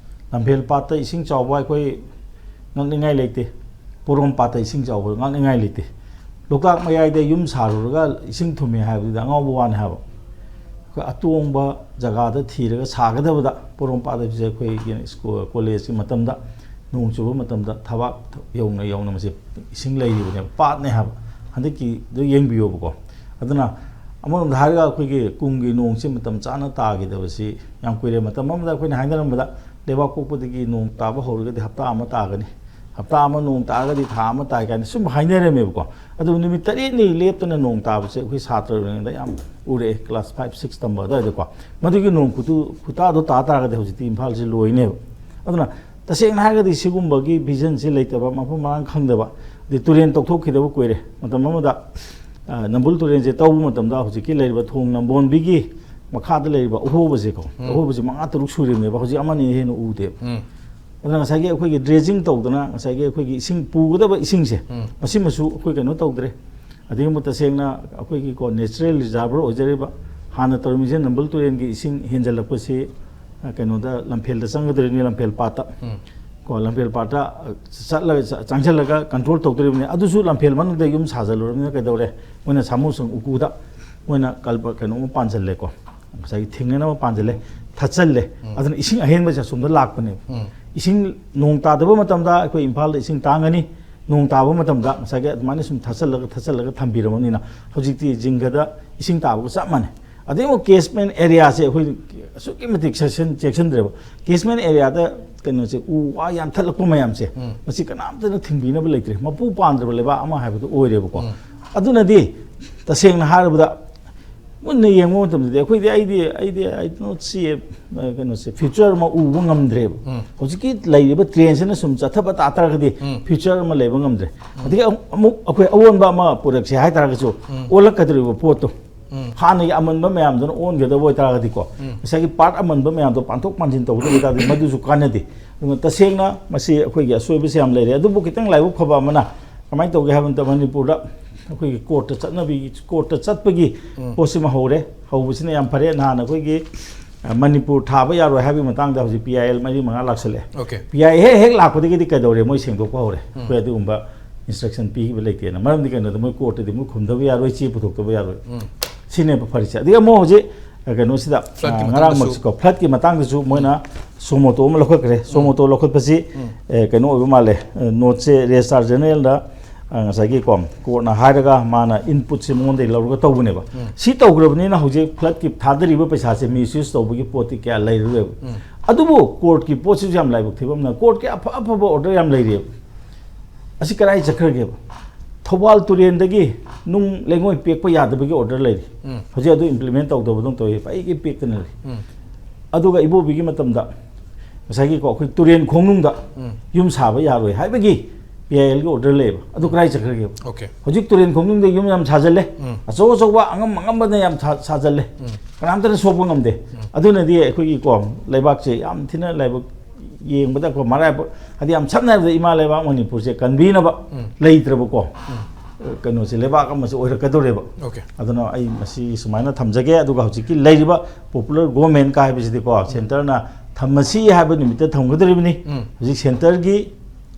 ꯂꯝꯐꯦꯜ ꯄꯥꯠꯇ ꯏꯁꯤꯡ ꯆꯥꯎꯕ ꯑꯩꯈꯣꯏ ꯉꯛꯅꯤꯡꯉꯥꯏ ꯂꯩꯇꯦ꯫ ꯄꯣꯔꯣꯝ ꯄꯥꯠꯇ ꯏꯁꯤꯡ ꯆꯥꯎꯕ ꯉꯛꯅꯤꯡꯉꯥꯏ ꯂꯩꯇꯦ꯫ ꯂꯣꯛꯇꯥꯛ ꯃꯌꯥꯏꯗ ꯌꯨꯝ ꯁꯥꯔꯨꯔꯒ ꯏꯁꯤꯡ ꯊꯨꯝꯃꯦ ꯍꯥꯏꯕꯗꯨꯗꯤ ꯑꯉꯥꯎꯕ ꯋꯥꯅꯤ ꯍꯥꯏꯕ꯫ ꯑꯩꯈꯣꯏ ꯑꯇꯣꯡꯕ ꯖꯒꯥꯗ ꯊꯤꯔꯒ ꯁꯥꯒꯗꯕꯗ ꯄꯣꯔꯣꯝ ꯄꯥꯠ ꯍꯥꯏꯕꯁꯦ ꯑꯩꯈꯣꯏꯒꯤ ꯁ꯭ꯀꯨꯜ, ꯀꯣꯂꯦꯖꯀꯤ ꯃꯇꯝꯗ ꯅꯣꯡ ꯆꯨꯕ ꯃꯇꯝꯗ ꯊꯕꯥꯛ ꯌꯧꯅ ꯌꯧꯅ ꯃꯁꯤ ꯏꯁꯤꯡ ꯂꯩꯔꯤꯕꯅꯦꯕ, ꯄꯥꯠꯅꯦ ꯍꯥꯏꯕ꯫ ꯍꯟꯗꯛꯀꯤꯗꯨ ꯌꯦꯡꯕꯤꯌꯣꯕꯀꯣ꯫ ꯑꯗꯨꯅ ꯑꯃꯔꯣꯝꯗ ꯍꯥꯏꯔꯒ ꯑꯩꯈꯣꯏꯒꯤ ꯀꯨꯝꯒꯤ ꯅꯣꯡꯁꯤ ꯃꯇꯝ ꯆꯥꯅ ꯇꯥꯈꯤꯗꯕꯁꯤ ꯌꯥꯝ ꯀꯨꯏꯔꯦ꯫ ꯃꯇꯝ ꯑꯃꯗ ꯑꯩꯈꯣꯏꯅ ꯍꯥꯏꯅꯔꯝꯕꯗ ꯂꯩꯕꯥꯛ ꯄꯣꯛꯄꯗꯒꯤ ꯅꯣꯡ ꯇꯥꯕ ꯍꯧꯔꯒꯗꯤ ꯍꯞꯇꯥ ꯑꯃ ꯇꯥꯒꯅꯤ, ꯍꯞꯇꯥ ꯑꯃ ꯅꯣꯡ ꯇꯥꯔꯒꯗꯤ ꯊꯥ ꯑꯃ ꯇꯥꯏ ꯀꯥꯏꯅ ꯁꯨꯝ ꯍꯥꯏꯅꯔꯝꯃꯦꯕꯀꯣ꯫ ꯑꯗꯨꯕꯨ ꯅꯨꯃꯤꯠ ꯇꯔꯦꯠꯅꯤ ꯂꯦꯞꯇꯅ ꯅꯣꯡ ꯇꯥꯕꯁꯦ ꯑꯩꯈꯣꯏ ꯁꯥꯇ꯭ꯔ ꯑꯣꯏꯔꯤꯉꯩꯗ ꯌꯥꯝ ꯎꯔꯛꯑꯦ, ꯀ꯭ꯂꯥꯁ ꯐꯥꯏꯚ ꯁꯤꯛꯁ ꯇꯝꯕ ꯑꯗꯨꯋꯥꯏꯗꯀꯣ꯫ ꯃꯗꯨꯒꯤ ꯅꯣꯡ ꯈꯨꯇꯨ-, ꯈꯨꯇꯥꯗꯣ ꯇꯥ ꯇꯥꯔꯒꯗꯤ ꯍꯧꯖꯤꯛꯇꯤ ꯏꯝꯐꯥꯜꯁꯤ ꯂꯣꯏꯅꯦꯕ꯫ ꯑꯗꯨꯅ ꯇꯁꯦꯡꯅ ꯍꯥꯏꯔꯒꯗꯤ ꯁꯤꯒꯨꯝꯕꯒꯤ ꯚꯤꯖꯟꯁꯤ ꯂꯩꯇꯕ, ꯃꯐꯝ ꯃꯔꯥꯡ ꯈꯪꯗꯕ, ꯑꯗꯩ ꯇꯨꯔꯦꯟ ꯇꯧꯊꯣꯛꯈꯤꯗꯕ ꯀꯨꯏꯔꯦ꯫ ꯃꯇꯝ ꯑꯃꯗ, ꯑ, ꯅꯝꯕꯨꯜ ꯇꯨꯔꯦꯟꯁꯦ ꯇꯧꯕ ꯃꯇꯝꯗ ꯍꯧꯖꯤꯛꯀꯤ ꯂꯩꯔꯤꯕ ꯊꯣꯡ ꯅꯝꯕꯣꯟꯕꯤꯒꯤ ꯃꯈꯥꯗ ꯂꯩꯔꯤꯕ ꯑꯍꯣꯕꯁꯦꯀꯣ, ꯎꯝ꯫ ꯑꯍꯣꯕꯁꯦ ꯃꯉꯥ ꯇꯔꯨꯛ ꯁꯨꯔꯤꯕꯅꯦꯕ, ꯍꯧꯖꯤꯛ ꯑꯃꯅꯤ ꯍꯦꯟꯅ ꯎꯗꯦꯕ꯫ ꯎꯝ꯫ ꯑꯗꯨꯅ ꯉꯁꯥꯏꯒꯤ ꯑꯩꯈꯣꯏꯒꯤ dredging ꯇꯧꯗꯅ, ꯉꯁꯥꯏꯒꯤ ꯑꯩꯈꯣꯏꯒꯤ ꯏꯁꯤꯡ ꯄꯨꯒꯗꯕ ꯏꯁꯤꯡꯁꯦ, ꯎꯝ꯫ ꯃꯁꯤꯃꯁꯨ ꯑꯩꯈꯣꯏ ꯀꯩꯅꯣ ꯇꯧꯗ꯭ꯔꯦ꯫ ꯑꯗꯨꯒꯨꯝꯕ ꯇꯁꯦꯡꯅ ꯑꯩꯈꯣꯏꯒꯤ ꯀꯣ natural reservoir ꯑꯣꯏꯖꯔꯤꯕ, ꯍꯥꯟꯅ ꯇꯧꯔꯝꯃꯤꯁꯦ ꯅꯝꯕꯨꯜ ꯇꯨꯔꯦꯜꯒꯤ ꯏꯁꯤꯡ ꯍꯦꯟꯖꯜꯂꯛꯄꯁꯤ, ꯑ, ꯀꯩꯅꯣꯗ ꯂꯝꯐꯦꯜꯗ ꯆꯪꯒꯗꯣꯏꯅꯤ, ꯂꯝꯐꯦꯜ ꯄꯥꯠꯇ꯫ ꯎꯝ꯫ ꯀꯣ ꯂꯝꯐꯦꯜ ꯄꯥꯠꯇ, ꯑ, ꯆꯠꯂꯒ, ꯆ-, ꯆꯪꯁꯤꯜꯂꯒ control ꯇꯧꯗꯣꯔꯤꯕꯅꯤ꯫ ꯑꯗꯨꯁꯨ ꯂꯝꯐꯦꯜ ꯃꯅꯨꯡꯗ ꯌꯨꯝ ꯁꯥꯖꯜꯂꯨꯔꯕꯅꯤꯅ ꯀꯩꯗꯧꯔꯦ? ꯃꯣꯏꯅ ꯁꯥꯃꯨꯁꯪ ꯎꯀꯨꯗ ꯃꯣꯏꯅ ꯀꯜꯄ-, ꯀꯩꯅꯣꯝꯃ ꯄꯥꯟꯁꯤꯜꯂꯦꯀꯣ, ꯉꯁꯥꯏꯒꯤ ꯊꯤꯡꯅꯅꯕ ꯄꯥꯟꯁꯤꯜꯂꯦ, ꯊꯠꯆꯜꯂꯦ꯫ ꯎꯝ꯫ ꯑꯗꯨꯅ ꯏꯁꯤꯡ ꯑꯍꯦꯟꯕꯁꯦ ꯑꯁꯣꯝꯗ ꯂꯥꯛꯄꯅꯦꯕ꯫ ꯎꯝ꯫ ꯏꯁꯤꯡ ꯅꯣꯡ ꯇꯥꯗꯕ ꯃꯇꯝꯗ ꯑꯩꯈꯣꯏ ꯏꯝꯐꯥꯜꯗ ꯏꯁꯤꯡ ꯇꯥꯡꯒꯅꯤ, ꯅꯣꯡ ꯇꯥꯕ ꯃꯇꯝꯗ ꯉꯁꯥꯏꯒꯤ ꯑꯗꯨꯃꯥꯏꯅ ꯁꯨꯝ ꯊꯠꯆꯜꯂꯒ, ꯊꯠꯆꯜꯂꯒ ꯊꯝꯕꯤꯔꯕꯅꯤꯅ ꯍꯧꯖꯤꯛꯇꯤ ꯖꯤꯡꯒꯗ ꯏꯁꯤꯡ ꯇꯥꯕꯒ ꯆꯞ ꯃꯥꯟꯅꯩ꯫ ꯑꯗꯩ ꯑꯃꯨꯛ catchment areaꯁꯦ ꯑꯩꯈꯣꯏ ꯑꯁꯨꯛꯀꯤ ꯃꯇꯤꯛ ꯆꯦꯛꯁꯤꯟ-, ꯆꯦꯛꯁꯤꯟꯗ꯭ꯔꯦꯕ꯫ Catchment areaꯗ ꯀꯩꯅꯣꯁꯦ, ꯎ ꯋꯥ ꯌꯥꯟꯊꯠꯂꯛꯄ ꯃꯌꯥꯝꯁꯦ, ꯎꯝ꯫ ꯃꯁꯤ ꯀꯅꯥꯝꯇꯅ ꯊꯤꯡꯕꯤꯅꯕ ꯂꯩꯇ꯭ꯔꯦ꯫ ꯃꯄꯨ ꯄꯥꯟꯗ꯭ꯔꯕ ꯂꯩꯕꯥꯛ ꯑꯃ ꯍꯥꯏꯕꯗꯨ ꯑꯣꯏꯔꯦꯕꯀꯣ꯫ ꯎꯝ꯫ ꯑꯗꯨꯅꯗꯤ ꯇꯁꯦꯡꯅ ꯍꯥꯏꯔꯕꯗ ꯃꯨꯟꯅ ꯌꯦꯡꯕ ꯃꯇꯝꯗꯗꯤ ꯑꯩꯈꯣꯏꯗꯤ, ꯑꯩꯗꯤ, I don't see a, ꯑ, ꯀꯩꯅꯣꯁꯦ, future ꯑꯃ ꯎꯕ ꯉꯝꯗ꯭ꯔꯦꯕ꯫ ꯎꯝ꯫ ꯍꯧꯖꯤꯛꯀꯤ ꯂꯩꯔꯤꯕ trendꯁꯤꯅ ꯁꯨꯝ ꯆꯠꯊꯕ ꯇꯥ ꯇꯥꯔꯒꯗꯤ ꯎꯝ꯫ Future ꯑꯃ ꯂꯩꯕ ꯉꯝꯗ꯭ꯔꯦ꯫ ꯎꯝ꯫ ꯑꯗꯒꯤ ꯑꯃꯨꯛ, ꯑꯃꯨꯛ ꯑꯩꯈꯣꯏ ꯑꯑꯣꯟꯕ ꯑꯃ ꯄꯨꯔꯛꯁꯦ ꯍꯥꯏ ꯇꯥꯔꯒꯁꯨ ꯎꯝ꯫ ꯑꯣꯜꯂꯛꯀꯗꯧꯔꯤꯕ ꯄꯣꯠꯇꯣ ꯎꯝ꯫ ꯍꯥꯟꯅꯒꯤ ꯑꯃꯟꯕ ꯃꯌꯥꯝꯗꯨꯅ ꯑꯣꯟꯒꯗꯕ ꯑꯣꯏꯇꯥꯔꯒꯗꯤꯀꯣ, ꯎꯝ꯫ ꯉꯁꯥꯏꯒꯤ part ꯑꯃꯟꯕ ꯃꯌꯥꯝꯗꯣ ꯄꯥꯟꯊꯣꯛ ꯄꯥꯟꯁꯤꯟ ꯇꯧꯒꯗꯕ ꯑꯣꯏꯇꯥꯔꯒꯗꯤ ꯃꯗꯨꯁꯨ ꯀꯥꯟꯅꯗꯦ꯫ ꯑꯗꯨꯅ ꯇꯁꯦꯡꯅ ꯃꯁꯤ ꯑꯩꯈꯣꯏꯒꯤ ꯑꯁꯣꯏꯕꯁꯦ ꯌꯥꯝ ꯂꯩꯔꯦ꯫ ꯑꯗꯨꯕꯨ ꯈꯤꯇꯪ ꯂꯥꯏꯕꯛ ꯐꯕ ꯑꯃꯅ ꯀꯃꯥꯏꯅ ꯇꯧꯒꯦ ꯍꯥꯏꯕ ꯃꯇꯝꯗ ꯃꯅꯤꯄꯨꯔꯗ ꯑꯩꯈꯣꯏꯒꯤ courtꯇ ꯆꯠꯅꯕꯤ, courtꯇ ꯆꯠꯄꯒꯤ ꯎꯝ꯫ ꯄꯣꯠꯁꯤꯃ ꯍꯧꯔꯦ꯫ ꯍꯧꯕꯁꯤꯅ ꯌꯥꯝ ꯐꯔꯦ꯫ ꯅꯍꯥꯟ ꯑꯩꯈꯣꯏꯒꯤ, ꯑ, ꯃꯅꯤꯄꯨꯔ ꯊꯥꯕ ꯌꯥꯔꯣꯏ ꯍꯥꯏꯕꯒꯤ ꯃꯇꯥꯡꯗ ꯍꯧꯖꯤꯛ PIL ꯃꯔꯤ ꯃꯉꯥ ꯂꯥꯛꯁꯜꯂꯛꯑꯦ꯫ Okay꯫ PIL ꯍꯦꯛ, ꯍꯦꯛ ꯂꯥꯛꯄꯗꯒꯤꯗꯤ ꯀꯩꯗꯧꯔꯦ? ꯃꯣꯏ ꯁꯦꯡꯗꯣꯛꯄ ꯍꯧꯔꯦ꯫ ꯎꯝ꯫ ꯑꯩꯈꯣꯏ ꯑꯗꯨꯒꯨꯝꯕ instruction ꯄꯤꯈꯤꯕ ꯂꯩꯇꯦꯅ꯫ ꯃꯔꯝꯗꯤ ꯀꯩꯅꯣꯗ ꯃꯣꯏ courtꯇꯗꯤ ꯃꯣꯏ ꯈꯨꯝꯗꯕ ꯌꯥꯔꯣꯏ, ꯆꯦ ꯄꯨꯊꯣꯛꯇꯕ ꯌꯥꯔꯣꯏ꯫ ꯎꯝ꯫ ꯁꯤꯅꯦꯕ ꯐꯔꯤꯁꯦ꯫ ꯑꯗꯒꯤ ꯑꯃꯨꯛ ꯍꯧꯖꯤꯛ, ꯑ, ꯀꯩꯅꯣꯁꯤꯗ, Floodꯀꯤ ꯑ, ꯃꯇꯥꯡꯗꯁꯨ ꯉꯔꯥꯡꯃꯛꯁꯤꯀꯣ, floodꯀꯤ ꯃꯇꯥꯡꯗꯁꯨ ꯃꯣꯏꯅ suo moto ꯑꯃ ꯂꯧꯈꯠꯈ꯭ꯔꯦ꯫ Suo ꯎꯝ꯫ Moto ꯂꯧꯈꯠꯄꯁꯤ, ꯎꯝ꯫ ꯑꯦ, ꯀꯩꯅꯣ ꯑꯣꯏꯕ ꯃꯥꯜꯂꯦ, ꯑ, noteꯁꯦ Registrar Generalꯗ, ꯑ, ꯉꯁꯥꯏꯒꯤ ꯀꯣ, courtꯅ ꯍꯥꯏꯔꯒ ꯃꯥꯅ inputꯁꯦ ꯃꯉꯣꯟꯗꯒꯤ ꯂꯧꯔꯒ ꯇꯧꯕꯅꯦꯕ꯫ ꯎꯝ꯫ ꯁꯤ ꯇꯧꯈ꯭ꯔꯕꯅꯤꯅ ꯍꯧꯖꯤꯛ floodꯀꯤ ꯊꯥꯗꯔꯤꯕ ꯄꯩꯁꯥꯁꯦ misuse ꯇꯧꯕꯒꯤ ꯄꯣꯠꯇꯤ ꯀꯌꯥ ꯂꯩꯔꯔꯣꯏꯕ꯫ ꯎꯝ꯫ ꯑꯗꯨꯕꯨ courtꯀꯤ ꯄꯣꯠꯁꯤꯁꯨ ꯌꯥꯝ ꯂꯥꯏꯕꯛ ꯊꯤꯕ ꯑꯃꯅ, courtꯀꯤ ꯑꯐ ꯑꯐꯕ order ꯌꯥꯝ ꯂꯩꯔꯤꯑꯕ꯫ ꯑꯁꯤ ꯀꯗꯥꯏ ꯆꯠꯈ꯭ꯔꯒꯦꯕ? ꯊꯧꯕꯥꯜ ꯇꯨꯔꯦꯟꯗꯒꯤ ꯅꯨꯡ ꯂꯩꯉꯣꯏ ꯄꯦꯛꯄ ꯌꯥꯗꯕꯒꯤ order ꯂꯩꯔꯤ꯫ ꯎꯝ꯫ ꯍꯧꯖꯤꯛ ꯑꯗꯨ implement ꯇꯧꯗꯕꯗꯧ ꯇꯧꯏ, ꯄꯩꯒꯩ ꯄꯦꯛꯇꯅ ꯂꯩ꯫ ꯎꯝ꯫ ꯑꯗꯨꯒ ꯏꯕꯣꯕꯤꯒꯤ ꯃꯇꯝꯗ ꯉꯁꯥꯏꯒꯤꯀꯣ, ꯑꯩꯈꯣꯏ ꯇꯨꯔꯦꯟ ꯈꯣꯡꯅꯨꯡꯗ ꯎꯝ꯫ ꯌꯨꯝ ꯁꯥꯕ ꯌꯥꯔꯣꯏ ꯍꯥꯏꯕꯒꯤ PILꯒꯤ order ꯂꯩꯌꯦꯕ꯫ ꯑꯗꯨ ꯀꯗꯥꯏ ꯆꯠꯈ꯭ꯔꯒꯦꯕ? Okay꯫ ꯍꯧꯖꯤꯛ ꯇꯨꯔꯦꯟ ꯈꯣꯡꯅꯨꯡꯗ ꯌꯨꯝ ꯌꯥꯝ ꯁꯥꯖꯜꯂꯦ꯫ ꯎꯝ꯫ ꯑꯆꯧ ꯑꯆꯧꯕ ꯑꯉꯝ ꯑꯉꯝꯕꯅ ꯌꯥꯝ ꯁꯥ-, ꯁꯥꯖꯜꯂꯦ꯫ ꯎꯝ꯫ ꯀꯅꯥꯝꯇꯅ ꯁꯣꯛꯄ ꯉꯝꯗꯦ꯫ ꯑꯗꯨꯅꯗꯤ ꯑꯩꯈꯣꯏꯒꯤ ꯀꯣ ꯂꯩꯕꯥꯛꯁꯦ ꯌꯥꯝ ꯊꯤꯅ ꯂꯥꯏꯕꯛ ꯌꯦꯡꯕꯗ ꯑꯩꯈꯣꯏ ꯃꯔꯥꯏꯕꯛ, ꯍꯥꯏꯗꯤ ꯌꯥꯝ ꯁꯝꯅ ꯍꯥꯏꯔꯕꯗ ꯏꯃꯥ ꯂꯩꯕꯥꯛ ꯃꯅꯤꯄꯨꯔꯁꯦ ꯀꯟꯕꯤꯅꯕ ꯂꯩꯇ꯭ꯔꯕꯀꯣ꯫ ꯀꯩꯅꯣꯁꯦ ꯂꯩꯕꯥꯛ ꯑꯃꯁꯨ ꯑꯣꯏꯔꯛꯀꯗꯧꯔꯦꯕ꯫ Okay. ꯑꯗꯨꯅ ꯑꯩ ꯃꯁꯤ ꯁꯨꯃꯥꯏꯅ ꯊꯝꯖꯒꯦ꯫ ꯑꯗꯨꯒ ꯍꯧꯖꯤꯛꯀꯤ ꯂꯩꯔꯤꯕ popular government ꯀ ꯍꯥꯏꯕꯁꯤꯗꯤꯀꯣ centre ꯅ ꯊꯝꯃꯁꯤ ꯍꯥꯏꯕ ꯅꯨꯃꯤꯠꯇ ꯊꯝꯒꯗꯧꯔꯤꯕꯅꯤ꯫ ꯍꯧꯖꯤꯛ centre ꯒꯤ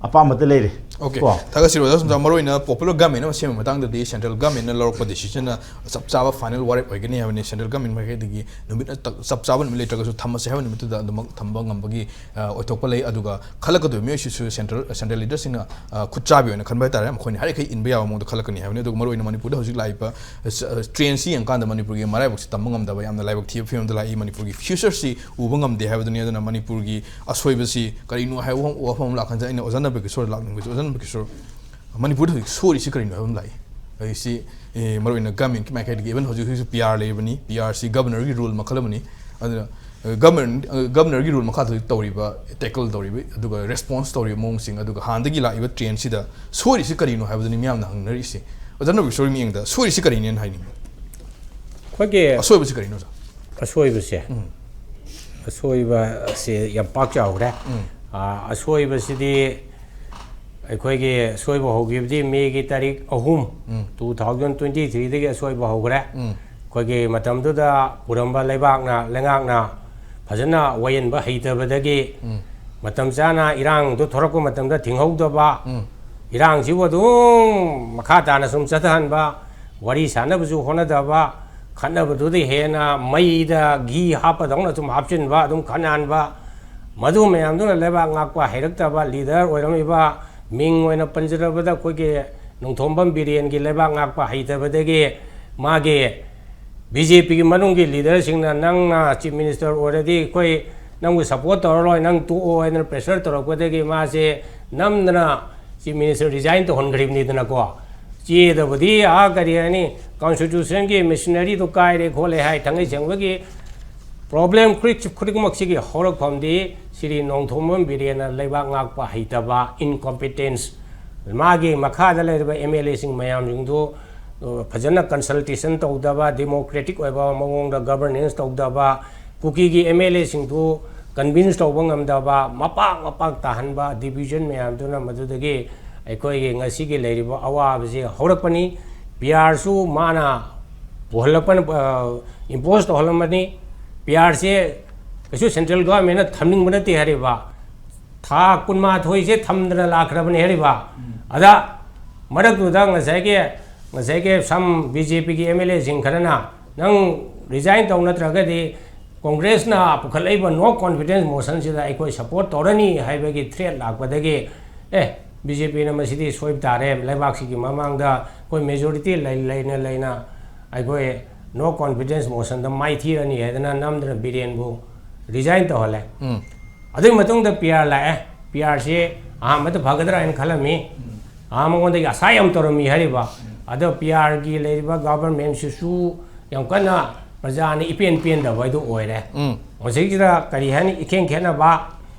ꯑꯄꯥꯝꯕꯗ ꯂꯩꯔꯦ꯫ Okay. ꯀꯣ꯫ ꯊꯥꯒꯠꯆꯔꯤ ꯑꯣꯖꯥ ꯁꯨꯝ ꯃꯔꯨ ꯑꯣꯏꯅ popular government ꯑꯃ ꯁꯦꯝꯕ ꯃꯇꯥꯡꯗꯗꯤ central government ꯅ ꯂꯧꯔꯛꯄ decision ꯅ ꯆꯞ ꯆꯥꯕ final ꯋꯥꯔꯦꯞ ꯑꯣꯏꯒꯅꯤ ꯍꯥꯏꯕꯅꯤ꯫ Central government ꯃꯥꯏꯀꯩꯗꯒꯤ ꯅꯨꯃꯤꯠ ꯆꯞ ꯆꯥꯕ ꯅꯨꯃꯤꯠ ꯂꯩꯇ꯭ꯔꯒꯁꯨ ꯊꯝꯃꯁꯤ ꯍꯥꯏꯕ ꯅꯨꯃꯤꯠꯇꯨꯗ ꯑꯗꯨꯃꯛ ꯊꯝꯕ ꯉꯝꯕꯒꯤ ꯑ, ꯑꯣꯏꯊꯣꯛꯄ ꯂꯩ꯫ ꯑꯗꯨꯒ ꯈꯜꯂꯛꯀꯗꯣꯏꯕ ꯃꯤꯑꯣꯏꯁꯤꯁꯨ central, central leader ꯁꯤꯡꯅ, ꯑ, ꯈꯨꯠ ꯆꯥꯕꯤ ꯑꯣꯏꯅ ꯈꯟꯕ ꯍꯥꯏꯇꯥꯔꯦ꯫ ꯃꯈꯣꯏꯅ ꯍꯥꯏꯔꯤꯈꯩ ꯏꯟꯕ ꯌꯥꯕ ꯃꯑꯣꯡꯗ ꯈꯜꯂꯛꯀꯅꯤ ꯍꯥꯏꯕꯅꯤ꯫ ꯑꯗꯨꯒ ꯃꯔꯨꯑꯣꯏꯅ ꯃꯅꯤꯄꯨꯔꯗ ꯍꯧꯖꯤꯛ ꯂꯥꯛꯏꯕ, ꯑ, trend ꯁꯤ ꯌꯦꯡꯀꯥꯟꯗ ꯃꯅꯤꯄꯨꯔꯒꯤ ꯃꯔꯥꯏꯕꯛꯁꯤ ꯇꯝꯕ ꯉꯝꯗꯕ, ꯌꯥꯝꯅ ꯂꯥꯏꯕꯛ ꯊꯤꯕ ꯐꯤꯕꯝꯗ ꯂꯥꯛꯏ꯫ ꯃꯅꯤꯄꯨꯔꯒꯤ future ꯁꯤ ꯎꯕ ꯉꯝꯗꯦ ꯍꯥꯏꯕꯗꯨꯅꯤ꯫ ꯑꯗꯨꯅ ꯃꯅꯤꯄꯨꯔꯒꯤ ꯑꯁꯣꯏꯕꯁꯤ ꯀꯔꯤꯅꯣ ꯍꯥꯏꯕ ꯋꯥꯐꯝ ꯑꯃ ꯂꯥꯛꯀꯥꯟꯗ ꯑꯩꯅ ꯑꯣꯖꯥ ꯅꯕꯀꯤꯁꯣꯔꯗ ꯂꯥꯛꯅꯤꯡꯕꯁꯤ, ꯑꯣꯖꯥ ꯅꯕꯀꯤꯁꯣꯔ, ꯃꯅꯤꯄꯨꯔꯗ ꯍꯧꯖꯤꯛ ꯁꯣꯏꯔꯤꯁꯤ ꯀꯔꯤꯅꯣ ꯍꯥꯏꯕ ꯑꯃ ꯂꯥꯛꯏ꯫ ꯍꯧꯖꯤꯛꯁꯤ, ꯑꯦ, ꯃꯔꯨꯑꯣꯏꯅ government ꯀꯤ ꯃꯥꯏꯀꯩꯗꯒꯤ, even ꯍꯧꯖꯤꯛ ꯍꯧꯖꯤꯛꯁꯨ P R ꯂꯩꯔꯤꯕꯅꯤ, P R ꯁꯤ governor ꯒꯤ role ꯃꯈꯜ ꯑꯃꯅꯤ꯫ ꯑꯗꯨꯅ, ꯑ, government, ꯑ, governor ꯒꯤ role ꯃꯈꯥꯗ ꯍꯧꯖꯤꯛ ꯇꯧꯔꯤꯕ, tackle ꯇꯧꯔꯤꯕ, ꯑꯗꯨꯒ response ꯇꯧꯔꯤꯕ ꯃꯑꯣꯡꯁꯤꯡ, ꯑꯗꯨꯒ ꯍꯥꯟꯅꯗꯒꯤ ꯂꯥꯛꯏꯕ trend ꯁꯤꯗ ꯁꯣꯏꯔꯤꯁꯤ ꯀꯔꯤꯅꯣ ꯍꯥꯏꯕꯗꯨꯅꯤ ꯃꯤꯌꯥꯝꯅ ꯍꯪꯅꯔꯤꯁꯤ꯫ ꯑꯣꯖꯥ ꯅꯕꯀꯤꯁꯣꯔꯒꯤ ꯃꯤꯠꯌꯦꯡꯗ ꯁꯣꯏꯔꯤꯁꯤ ꯀꯔꯤꯅꯦꯅ ꯍꯥꯏꯅꯤꯡꯕ? ꯑꯩꯈꯣꯏꯒꯤ ꯑꯁꯣꯏꯕꯁꯤ ꯀꯔꯤꯅꯣ, ꯑꯣꯖꯥ? ꯑꯁꯣꯏꯕꯁꯦ, ꯑꯁꯣꯏꯕꯁꯦ ꯌꯥꯝ ꯄꯥꯛ ꯆꯥꯎꯈ꯭ꯔꯦ꯫ ꯑꯥ, ꯑꯁꯣꯏꯕꯁꯤꯗꯤ ꯑꯩꯈꯣꯏꯒꯤ ꯑꯁꯣꯏꯕ ꯍꯧꯈꯤꯕꯗꯤ ꯃꯦꯒꯤ ꯇꯥꯔꯤꯛ ꯑꯍꯨꯝ, two thousand twenty three ꯗꯒꯤ ꯑꯁꯣꯏꯕ ꯍꯧꯈ꯭ꯔꯦ꯫ ꯑꯩꯈꯣꯏꯒꯤ ꯃꯇꯝꯗꯨꯗ ꯄꯨꯔꯝꯕ ꯂꯩꯕꯥꯛꯅ, ꯂꯩꯉꯥꯛꯅ ꯐꯖꯅ ꯋꯥꯌꯦꯟꯕ ꯍꯩꯇꯕꯗꯒꯤ ꯃꯇꯝ ꯆꯥꯅ ꯏꯔꯥꯡꯗꯨ ꯊꯣꯔꯛꯄ ꯃꯇꯝꯗ ꯊꯤꯡꯍꯧꯗꯕ, ꯏꯔꯥꯡꯁꯤꯕꯨ ꯑꯗꯨꯝ ꯃꯈꯥ ꯇꯥꯅ ꯁꯨꯝ ꯆꯠꯊꯍꯟꯕ, ꯋꯥꯔꯤ ꯁꯥꯟꯅꯕꯁꯨ ꯍꯣꯠꯅꯗꯕ, ꯈꯠꯅꯕꯗꯨꯗ ꯍꯦꯟꯅ ꯃꯩꯗ ꯘꯤ ꯍꯥꯞꯄꯗꯧꯅ ꯁꯨꯝ ꯍꯥꯞꯆꯤꯟꯕ, ꯑꯗꯨꯝ ꯈꯠꯅꯍꯟꯕ, ꯃꯗꯨ ꯃꯌꯥꯝꯗꯨꯅ ꯂꯩꯕꯥꯛ ꯉꯥꯛꯄ ꯍꯩꯔꯛꯇꯕ leader ꯑꯣꯏꯔꯝꯃꯤꯕ, ꯃꯤꯡ ꯑꯣꯏꯅ ꯄꯟꯖꯔꯕꯗ ꯑꯩꯈꯣꯏꯒꯤ ꯅꯣꯡꯊꯣꯝꯕꯝ ꯕꯤꯔꯦꯟꯒꯤ ꯂꯩꯕꯥꯛ ꯉꯥꯛꯄ ꯍꯩꯇꯕꯗꯒꯤ ꯃꯥꯒꯤ B J P ꯒꯤ ꯃꯅꯨꯡꯒꯤ leader ꯁꯤꯡꯅ "ꯅꯪꯅ Chief Minister ꯑꯣꯏꯔꯗꯤ ꯑꯩꯈꯣꯏ ꯅꯪꯕꯨ support ꯇꯧꯔꯔꯣꯏ, ꯅꯪ ꯇꯣꯛꯑꯣ" ꯍꯥꯏꯗꯅ pressure ꯇꯧꯔꯛꯄꯗꯒꯤ ꯃꯥꯁꯦ ꯅꯝꯗꯅ Chief Minister resign ꯇꯧꯍꯟꯈ꯭ꯔꯤꯕꯅꯤꯗꯅꯀꯣ꯫ ꯆꯦꯗꯕꯨꯗꯤ ꯑꯥ ꯀꯔꯤ ꯍꯥꯏꯅꯤ, constitution ꯒꯤ machinery ꯗꯨ ꯀꯥꯏꯔꯦ ꯈꯣꯠꯂꯦ ꯍꯥꯏ꯫ ꯊꯥꯡꯒꯩ ꯁꯦꯡꯕꯒꯤ problem ꯈꯨꯗꯤꯡꯃꯛꯁꯤꯒꯤ ꯍꯧꯔꯛꯐꯝꯗꯤ ꯁ꯭ꯔꯤ ꯅꯣꯡꯊꯣꯝꯕꯝ ꯕꯤꯔꯦꯟꯅ ꯂꯩꯕꯥꯛ ꯉꯥꯛꯄ ꯍꯩꯇꯕ, incompetence, ꯃꯥꯒꯤ ꯃꯈꯥꯗ ꯂꯩꯔꯤꯕ M L A ꯁꯤꯡ ꯃꯌꯥꯝꯁꯤꯡꯗꯨ ꯐꯖꯅ consultation ꯇꯧꯗꯕ, democratic ꯑꯣꯏꯕ ꯃꯑꯣꯡꯗ governance ꯇꯧꯗꯕ, ꯀꯨꯀꯤꯒꯤ M L A ꯁꯤꯡꯗꯨ convince ꯇꯧꯕ ꯉꯝꯗꯕ, ꯃꯄꯥꯛ ꯃꯄꯥꯛ ꯇꯥꯍꯟꯕ division ꯃꯌꯥꯝꯗꯨꯅ ꯃꯗꯨꯗꯒꯤ ꯑꯩꯈꯣꯏꯒꯤ ꯉꯁꯤꯒꯤ ꯂꯩꯔꯤꯕ ꯑꯋꯥꯕꯁꯤ ꯍꯧꯔꯛꯄꯅꯤ꯫ P R ꯁꯨ ꯃꯥꯅ ꯄꯨꯍꯜꯂꯛꯄꯅ, ꯑ, impose ꯇꯧꯍꯜꯂꯝꯕꯅꯤ꯫ P R ꯁꯦ ꯀꯩꯁꯨ central government ꯅ ꯊꯝꯅꯤꯡꯕ ꯅꯠꯇꯦ ꯍꯥꯏꯔꯤꯕ꯫ ꯊꯥ ꯀꯨꯟꯃꯥꯊꯣꯏꯁꯦ ꯊꯝꯗꯅ ꯂꯥꯛꯈ꯭ꯔꯕꯅꯤ ꯍꯥꯏꯔꯤꯕ꯫ ꯑꯗ ꯃꯔꯛꯇꯨꯗ ꯉꯁꯥꯏꯒꯤ, ꯉꯁꯥꯏꯒꯤ some B J P ꯒꯤ M L A ꯁꯤꯡ ꯈꯔꯅ, "ꯅꯪ resign ꯇꯧ, ꯅꯠꯇ꯭ꯔꯒꯗꯤ Congress ꯅ ꯄꯨꯈꯠꯂꯛꯏꯕ no confidence motion ꯁꯤꯗ ꯑꯩꯈꯣꯏ support ꯇꯧꯔꯅꯤ" ꯍꯥꯏꯕꯒꯤ threat ꯂꯥꯛꯄꯗꯒꯤ, "ꯑꯦ, B J P ꯅ ꯃꯁꯤꯗꯤ ꯁꯣꯏꯕ ꯇꯥꯔꯦ, ꯂꯩꯕꯥꯛꯁꯤꯒꯤ ꯃꯃꯥꯡꯗ ꯑꯩꯈꯣꯏ majority ꯂꯩ-, ꯂꯩꯅ ꯂꯩꯅ ꯑꯩꯈꯣꯏ no confidence motion ꯗ ꯃꯥꯏꯊꯤꯔꯅꯤ" ꯍꯥꯏꯗꯅ ꯅꯝꯗꯅ ꯕꯤꯔꯦꯟꯕꯨ resign ꯇꯧꯍꯜꯂꯦ꯫ ꯎꯝ꯫ ꯑꯗꯨꯒꯤ ꯃꯇꯨꯡꯗ P R ꯂꯥꯛꯑꯦ꯫ P R ꯁꯤ ꯑꯍꯥꯟꯕꯗ ꯐꯒꯗ꯭ꯔꯥ ꯍꯥꯏꯅ ꯈꯜꯂꯝꯃꯤ꯫ ꯑꯥ, ꯃꯉꯣꯟꯗꯒꯤ ꯑꯁꯥ ꯌꯥꯝ ꯇꯧꯔꯝꯃꯤ ꯍꯥꯏꯔꯤꯕ꯫ ꯑꯗꯣ P R ꯒꯤ ꯂꯩꯔꯤꯕ government ꯁꯤꯁꯨ ꯌꯥꯝ ꯀꯟꯅ ꯄ꯭ꯔꯖꯥꯅ ꯏꯄꯦꯟ ꯄꯦꯟꯗꯕ ꯍꯥꯏꯗꯨ ꯑꯣꯏꯔꯦ꯫ ꯎꯝ꯫ ꯍꯧꯖꯤꯛꯁꯤꯗ ꯀꯔꯤ ꯍꯥꯏꯅꯤ, ꯏꯈꯦꯟ ꯈꯦꯠꯅꯕ,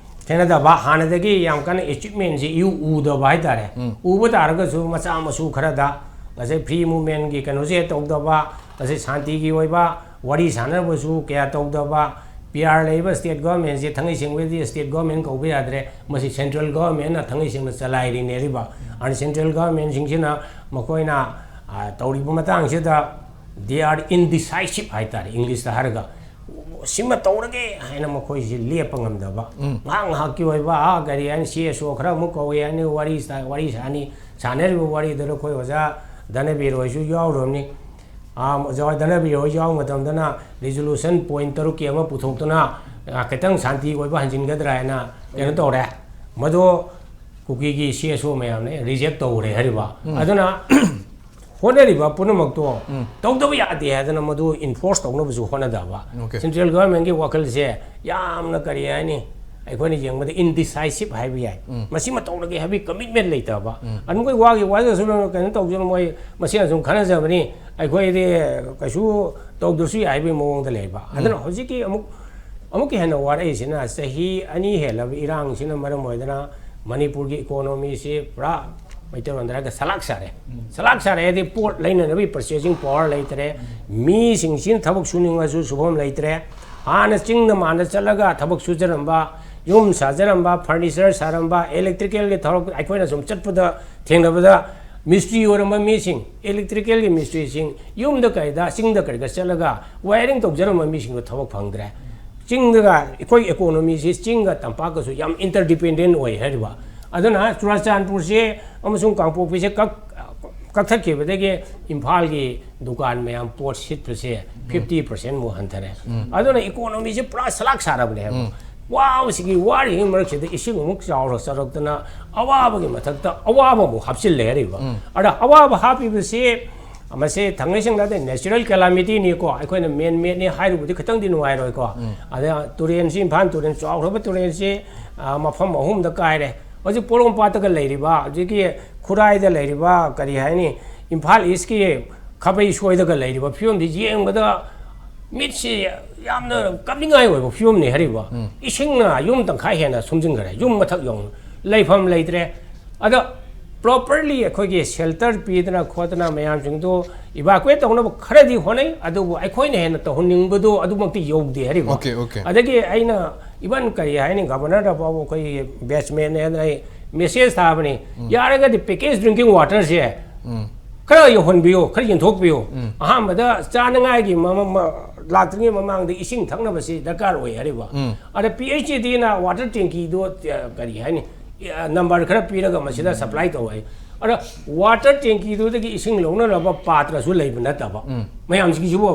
ꯈꯦꯠꯅꯗꯕ, ꯍꯥꯟꯅꯗꯒꯤ ꯌꯥꯝ ꯀꯟꯅ achievement ꯁꯤ ꯏꯎ ꯎꯗꯕ ꯍꯥꯏꯇꯥꯔꯦ꯫ ꯎꯝ꯫ ꯎꯕ ꯇꯥꯔꯒꯁꯨ ꯃꯆꯥ ꯃꯁꯨ ꯈꯔꯗ, ꯉꯁꯥꯏ free movement ꯒꯤ ꯀꯩꯅꯣꯁꯦ ꯇꯧꯗꯕ, ꯉꯁꯥꯏ ꯁꯥꯟꯇꯤꯒꯤ ꯑꯣꯏꯕ ꯋꯥꯔꯤ ꯁꯥꯟꯅꯕꯁꯨ ꯀꯌꯥ ꯇꯧꯗꯕ, P R ꯂꯩꯔꯤꯕ state government ꯁꯦ ꯊꯥꯡꯉꯩ ꯁꯦꯡꯕꯗꯤ state government ꯀꯧꯕ ꯌꯥꯗ꯭ꯔꯦ, ꯃꯁꯤ central government ꯅ ꯊꯥꯡꯉꯩ ꯁꯦꯡꯅ ꯆꯂꯥꯏꯔꯤꯅꯦꯔꯤꯕ꯫ ꯑꯗꯨꯅ central government ꯁꯤꯡꯁꯤꯅ ꯃꯈꯣꯏꯅ, ꯑ, ꯇꯧꯔꯤꯕ ꯃꯇꯥꯡꯁꯤꯗ they are indecisive ꯍꯥꯏꯇꯥꯔꯦ, English ꯇ ꯍꯥꯏꯔꯒ꯫ ꯁꯤꯃ ꯇꯧꯔꯒꯦ ꯍꯥꯏꯅ ꯃꯈꯣꯏꯁꯤ ꯂꯦꯞꯄ ꯉꯝꯗꯕ꯫ ꯎꯝ꯫ ꯉꯥꯏꯍꯥꯛ ꯉꯥꯏꯍꯥꯛꯀꯤ ꯑꯣꯏꯕ, ꯑ, ꯀꯔꯤ ꯍꯥꯏꯅꯤ, C S O ꯈꯔ ꯑꯃꯨꯛ ꯀꯧꯏ ꯍꯥꯏꯅꯤ, ꯋꯥꯔꯤ ꯁꯥ-, ꯋꯥꯔꯤ ꯁꯥꯅꯤ, ꯁꯥꯟꯅꯔꯤꯕ ꯋꯥꯔꯤꯗꯨꯗ ꯑꯩꯈꯣꯏ ꯑꯣꯖꯥ ꯙꯅꯕꯤꯔ ꯍꯣꯏꯁꯨ ꯌꯥꯎꯔꯕꯅꯤ꯫ ꯑꯥ, ꯑꯣꯖꯥ ꯙꯅꯕꯤꯔ ꯍꯣꯏ ꯌꯥꯎꯕ ꯃꯇꯝꯗꯅ resolution point ꯇꯔꯨꯛꯀꯤ ꯑꯃ ꯄꯨꯊꯣꯛꯇꯨꯅ, ꯑꯥ, ꯈꯤꯇꯪ ꯁꯥꯟꯇꯤ ꯑꯣꯏꯕ ꯍꯟꯖꯤꯟꯒꯗ꯭ꯔꯥ ꯍꯥꯏꯅ ꯀꯩꯅꯣ ꯇꯧꯔꯦ꯫ ꯃꯗꯨ ꯀꯨꯀꯤꯒꯤ C S O ꯃꯌꯥꯝꯅ reject ꯇꯧꯈ꯭ꯔꯦ ꯍꯥꯏꯔꯤꯕ꯫ ꯎꯝ꯫ ꯑꯗꯨꯅ ꯍꯣꯠꯅꯔꯤꯕ ꯄꯨꯝꯅꯃꯛꯇꯣ ꯎꯝ꯫ ꯇꯧꯗꯕ ꯌꯥꯗꯦ ꯍꯥꯏꯗꯅ ꯃꯗꯨ enforce ꯇꯧꯅꯕꯁꯨ ꯍꯣꯠꯅꯗꯕ꯫ Okay꯫ Central government ꯀꯤ ꯋꯥꯈꯜꯁꯦ ꯌꯥꯝꯅ, ꯀꯔꯤ ꯍꯥꯏꯅꯤ, ꯑꯩꯈꯣꯏꯅ ꯌꯦꯡꯕꯗ indecisive ꯍꯥꯏꯕ ꯌꯥꯏ꯫ ꯎꯝ꯫ ꯃꯁꯤꯃ ꯇꯧꯔꯒꯦ ꯍꯥꯏꯕꯒꯤ commitment ꯂꯩꯇꯕ꯫ ꯎꯝ꯫ ꯑꯗꯨꯝ ꯑꯩꯈꯣꯏ ꯋꯥꯒꯤ ꯋꯥꯖꯁꯨ ꯀꯩꯅꯣ ꯇꯧꯖꯅꯨ, ꯃꯣꯏ ꯃꯁꯦꯟ ꯑꯁꯨꯝ ꯈꯟꯅꯖꯕꯅꯤ, ꯑꯩꯈꯣꯏꯗꯤ ꯀꯩꯁꯨ ꯇꯧꯗ꯭ꯔꯁꯨ ꯌꯥꯏ ꯍꯥꯏꯕꯒꯤ ꯃꯑꯣꯡꯗ ꯂꯩꯕ꯫ ꯎꯝ꯫ ꯑꯗꯨꯅ ꯍꯧꯖꯤꯛꯀꯤ ꯑꯃꯨꯛ, ꯑꯃꯨꯛꯀ ꯍꯦꯟꯅ ꯋꯥꯔꯛꯏꯁꯤꯅ ꯆꯍꯤ ꯑꯅꯤ ꯍꯦꯜꯂꯕ ꯏꯔꯥꯡꯁꯤꯅ ꯃꯔꯝ ꯑꯣꯏꯗꯅ ꯃꯅꯤꯄꯨꯔꯒꯤ economy ꯁꯤ ꯄꯨꯔꯥ ꯃꯩꯇꯩꯂꯣꯟꯗ ꯍꯥꯏꯔꯒ ꯁꯂꯥꯛ ꯁꯥꯔꯦ꯫ ꯁꯂꯥꯛ ꯁꯥꯔꯦ ꯍꯥꯏꯗꯤ ꯄꯣꯠ ꯂꯩꯅꯅꯕꯒꯤ purchasing power ꯂꯩꯇ꯭ꯔꯦ꯫ ꯃꯤꯁꯤꯡꯁꯤꯅ ꯊꯕꯛ ꯁꯨꯅꯤꯡꯉꯁꯨ ꯁꯨꯐꯝ ꯂꯩꯇ꯭ꯔꯦ꯫ ꯍꯥꯟꯅ ꯆꯤꯡꯗ ꯃꯥꯟꯗ ꯆꯠꯂꯒ ꯊꯕꯛ ꯁꯨꯖꯔꯝꯕ, ꯌꯨꯝ ꯁꯥꯖꯔꯝꯕ, furniture ꯁꯥꯔꯝꯕ, electricalꯒꯤ ꯊꯕꯛ ꯑꯩꯈꯣꯏꯅ ꯁꯨꯝ ꯆꯠꯄꯗ ꯊꯦꯡꯅꯕꯗ ꯃꯤꯁꯇ꯭ꯔꯤ ꯑꯣꯏꯔꯝꯕ ꯃꯤꯁꯤꯡ, electricalꯒꯤ ꯃꯤꯁꯇ꯭ꯔꯤꯁꯤꯡ ꯌꯨꯝꯗ ꯀꯩꯗ, ꯆꯤꯡꯗ ꯀꯔꯤꯗ ꯆꯠꯂꯒ wiring ꯇꯧꯖꯔꯝꯕ ꯃꯤꯁꯤꯡꯗꯣ ꯊꯕꯛ ꯐꯪꯗ꯭ꯔꯦ꯫ ꯆꯤꯡꯗꯒ ꯑꯩꯈꯣꯏ economyꯁꯤ ꯆꯤꯡꯒ ꯇꯝꯄꯥꯛꯀꯁꯨ ꯌꯥꯝ interdependent ꯑꯣꯏ ꯍꯥꯏꯔꯤꯕ꯫ ꯑꯗꯨꯅ ꯆꯨꯔꯥꯆꯥꯟꯄꯨꯔꯁꯦ ꯑꯃꯁꯨꯡ ꯀꯥꯡꯄꯣꯛꯄꯤꯁꯦ ꯀꯛ-, ꯀꯛꯊꯠꯈꯤꯕꯗꯒꯤ ꯏꯝꯐꯥꯜꯒꯤ ꯗꯨꯀꯥꯟ ꯃꯌꯥꯝ ꯄꯣꯠ ꯁꯤꯠꯄꯁꯦ fifty percent ꯃꯨꯛ ꯍꯟꯊꯔꯦ꯫ ꯑꯗꯨꯅ economyꯁꯦ ꯄꯨꯔꯥ ꯁꯂꯥꯛ ꯁꯥꯔꯕꯅꯦꯕ꯫ ꯋꯥꯕꯁꯤꯒꯤ ꯋꯥꯔꯤꯉꯩ ꯃꯔꯛꯁꯤꯗ ꯏꯁꯤꯡ ꯑꯃꯨꯛ ꯆꯥꯎꯔ ꯆꯥꯎꯔꯛꯇꯅ ꯑꯋꯥꯕꯒꯤ ꯃꯊꯛꯇ ꯑꯋꯥꯕ ꯑꯃꯨꯛ ꯍꯥꯞꯆꯤꯜꯂꯦ ꯍꯥꯏꯔꯤꯕ꯫ ꯑꯗ ꯑꯋꯥꯕ ꯍꯥꯞꯄꯤꯕꯁꯤ ꯃꯁꯤ ꯊꯥꯡꯃꯩ ꯁꯦꯡꯅ ꯍꯥꯏꯔꯗꯤ natural calamityꯅꯤꯀꯣ, ꯑꯩꯈꯣꯏꯅ man madeꯅꯤ ꯍꯥꯏꯔꯨꯕꯗꯤ ꯈꯤꯇꯪꯗꯤ ꯅꯨꯡꯉꯥꯏꯔꯣꯏꯀꯣ꯫ ꯑꯗ ꯇꯨꯔꯦꯟꯁꯤ, ꯏꯝꯐꯥꯜ ꯇꯨꯔꯦꯟ ꯆꯥꯎꯈ꯭ꯔꯕ ꯇꯨꯔꯦꯟꯁꯤ, ꯑ, ꯃꯐꯝ ꯑꯍꯨꯝꯗ ꯀꯥꯏꯔꯦ꯫ ꯍꯧꯖꯤꯛ ꯄꯣꯔꯣꯝꯄꯥꯠꯇꯒ ꯂꯩꯔꯤꯕ, ꯍꯧꯖꯤꯛꯀꯤ ꯈꯨꯔꯥꯏꯗ ꯂꯩꯔꯤꯕ, ꯀꯔꯤ ꯍꯥꯏꯅꯤ, ꯏꯝꯐꯥꯜ ꯏꯁꯀꯤ ꯈꯥꯕꯩ ꯁꯣꯏꯗꯒ ꯂꯩꯔꯤꯕ ꯐꯤꯕꯝꯗꯤ ꯌꯦꯡꯕꯗ ꯃꯤꯠꯁꯤ ꯌꯥꯝꯅ ꯀꯞꯅꯤꯡꯉꯥꯏ ꯑꯣꯏꯕ ꯐꯤꯕꯝꯅꯤ ꯍꯥꯏꯔꯤꯕ꯫ ꯏꯁꯤꯡꯅ ꯌꯨꯝ ꯇꯪꯈꯥꯏ ꯍꯦꯟꯅ ꯁꯨꯝꯖꯤꯟꯈ꯭ꯔꯦ, ꯌꯨꯝ ꯃꯊꯛ ꯌꯧꯅ ꯂꯩꯐꯝ ꯂꯩꯇ꯭ꯔꯦ꯫ ꯑꯗ properly ꯑꯩꯈꯣꯏꯒꯤ shelter ꯄꯤꯗꯅ ꯈꯣꯠꯇꯅ ꯃꯌꯥꯝꯁꯤꯡꯗꯣ evacuate ꯇꯧꯅꯕ ꯈꯔꯗꯤ ꯍꯣꯠꯅꯩ, ꯑꯗꯨꯕꯨ ꯑꯩꯈꯣꯏꯅ ꯍꯦꯟꯅ ꯇꯧꯍꯟꯅꯤꯡꯕꯗꯣ ꯑꯗꯨꯃꯛꯇꯤ ꯌꯧꯗꯦ ꯍꯥꯏꯔꯤꯕ꯫ Okay, okay. ꯑꯗꯒꯤ ꯑꯩꯅ even ꯀꯔꯤ ꯍꯥꯏꯅꯤ, governorꯗ ꯐꯥꯎꯕ ꯑꯩꯈꯣꯏꯒꯤ batchmanꯅꯦꯅ ꯑꯩ message ꯊꯥꯕꯅꯤ, ꯌꯥꯔꯒꯗꯤ package drinking waterꯁꯦ ꯈꯔ ꯌꯧꯍꯟꯕꯤꯌꯨ, ꯈꯔ ꯌꯦꯟꯊꯣꯛꯄꯤꯌꯨ꯫ ꯑꯍꯥꯟꯕꯗ ꯆꯥꯅꯉꯥꯏꯒꯤ ꯃꯃ-, ꯃ-, ꯂꯥꯛꯇ꯭ꯔꯤꯉꯩ ꯃꯃꯥꯡꯗ ꯏꯁꯤꯡ ꯊꯛꯅꯕꯁꯤ ꯗꯔꯀꯥꯔ ꯑꯣꯏ ꯍꯥꯏꯔꯤꯕ꯫ ꯑꯗ PHEDꯅ water tankyꯗꯣ, ꯑ, ꯀꯔꯤ ꯍꯥꯏꯅꯤ, ꯑ, number ꯈꯔ ꯄꯤꯔꯒ ꯃꯁꯤꯗ supply ꯇꯧ ꯍꯥꯏ꯫ ꯑꯗ water tankyꯗꯨꯗꯒꯤ ꯏꯁꯤꯡ ꯂꯧꯅꯅꯕ ꯄꯥꯇ꯭ꯔꯁꯨ ꯂꯩꯕ ꯅꯠꯇꯕ꯫ ꯃꯌꯥꯝꯁꯤꯒꯤꯁꯤꯕꯨ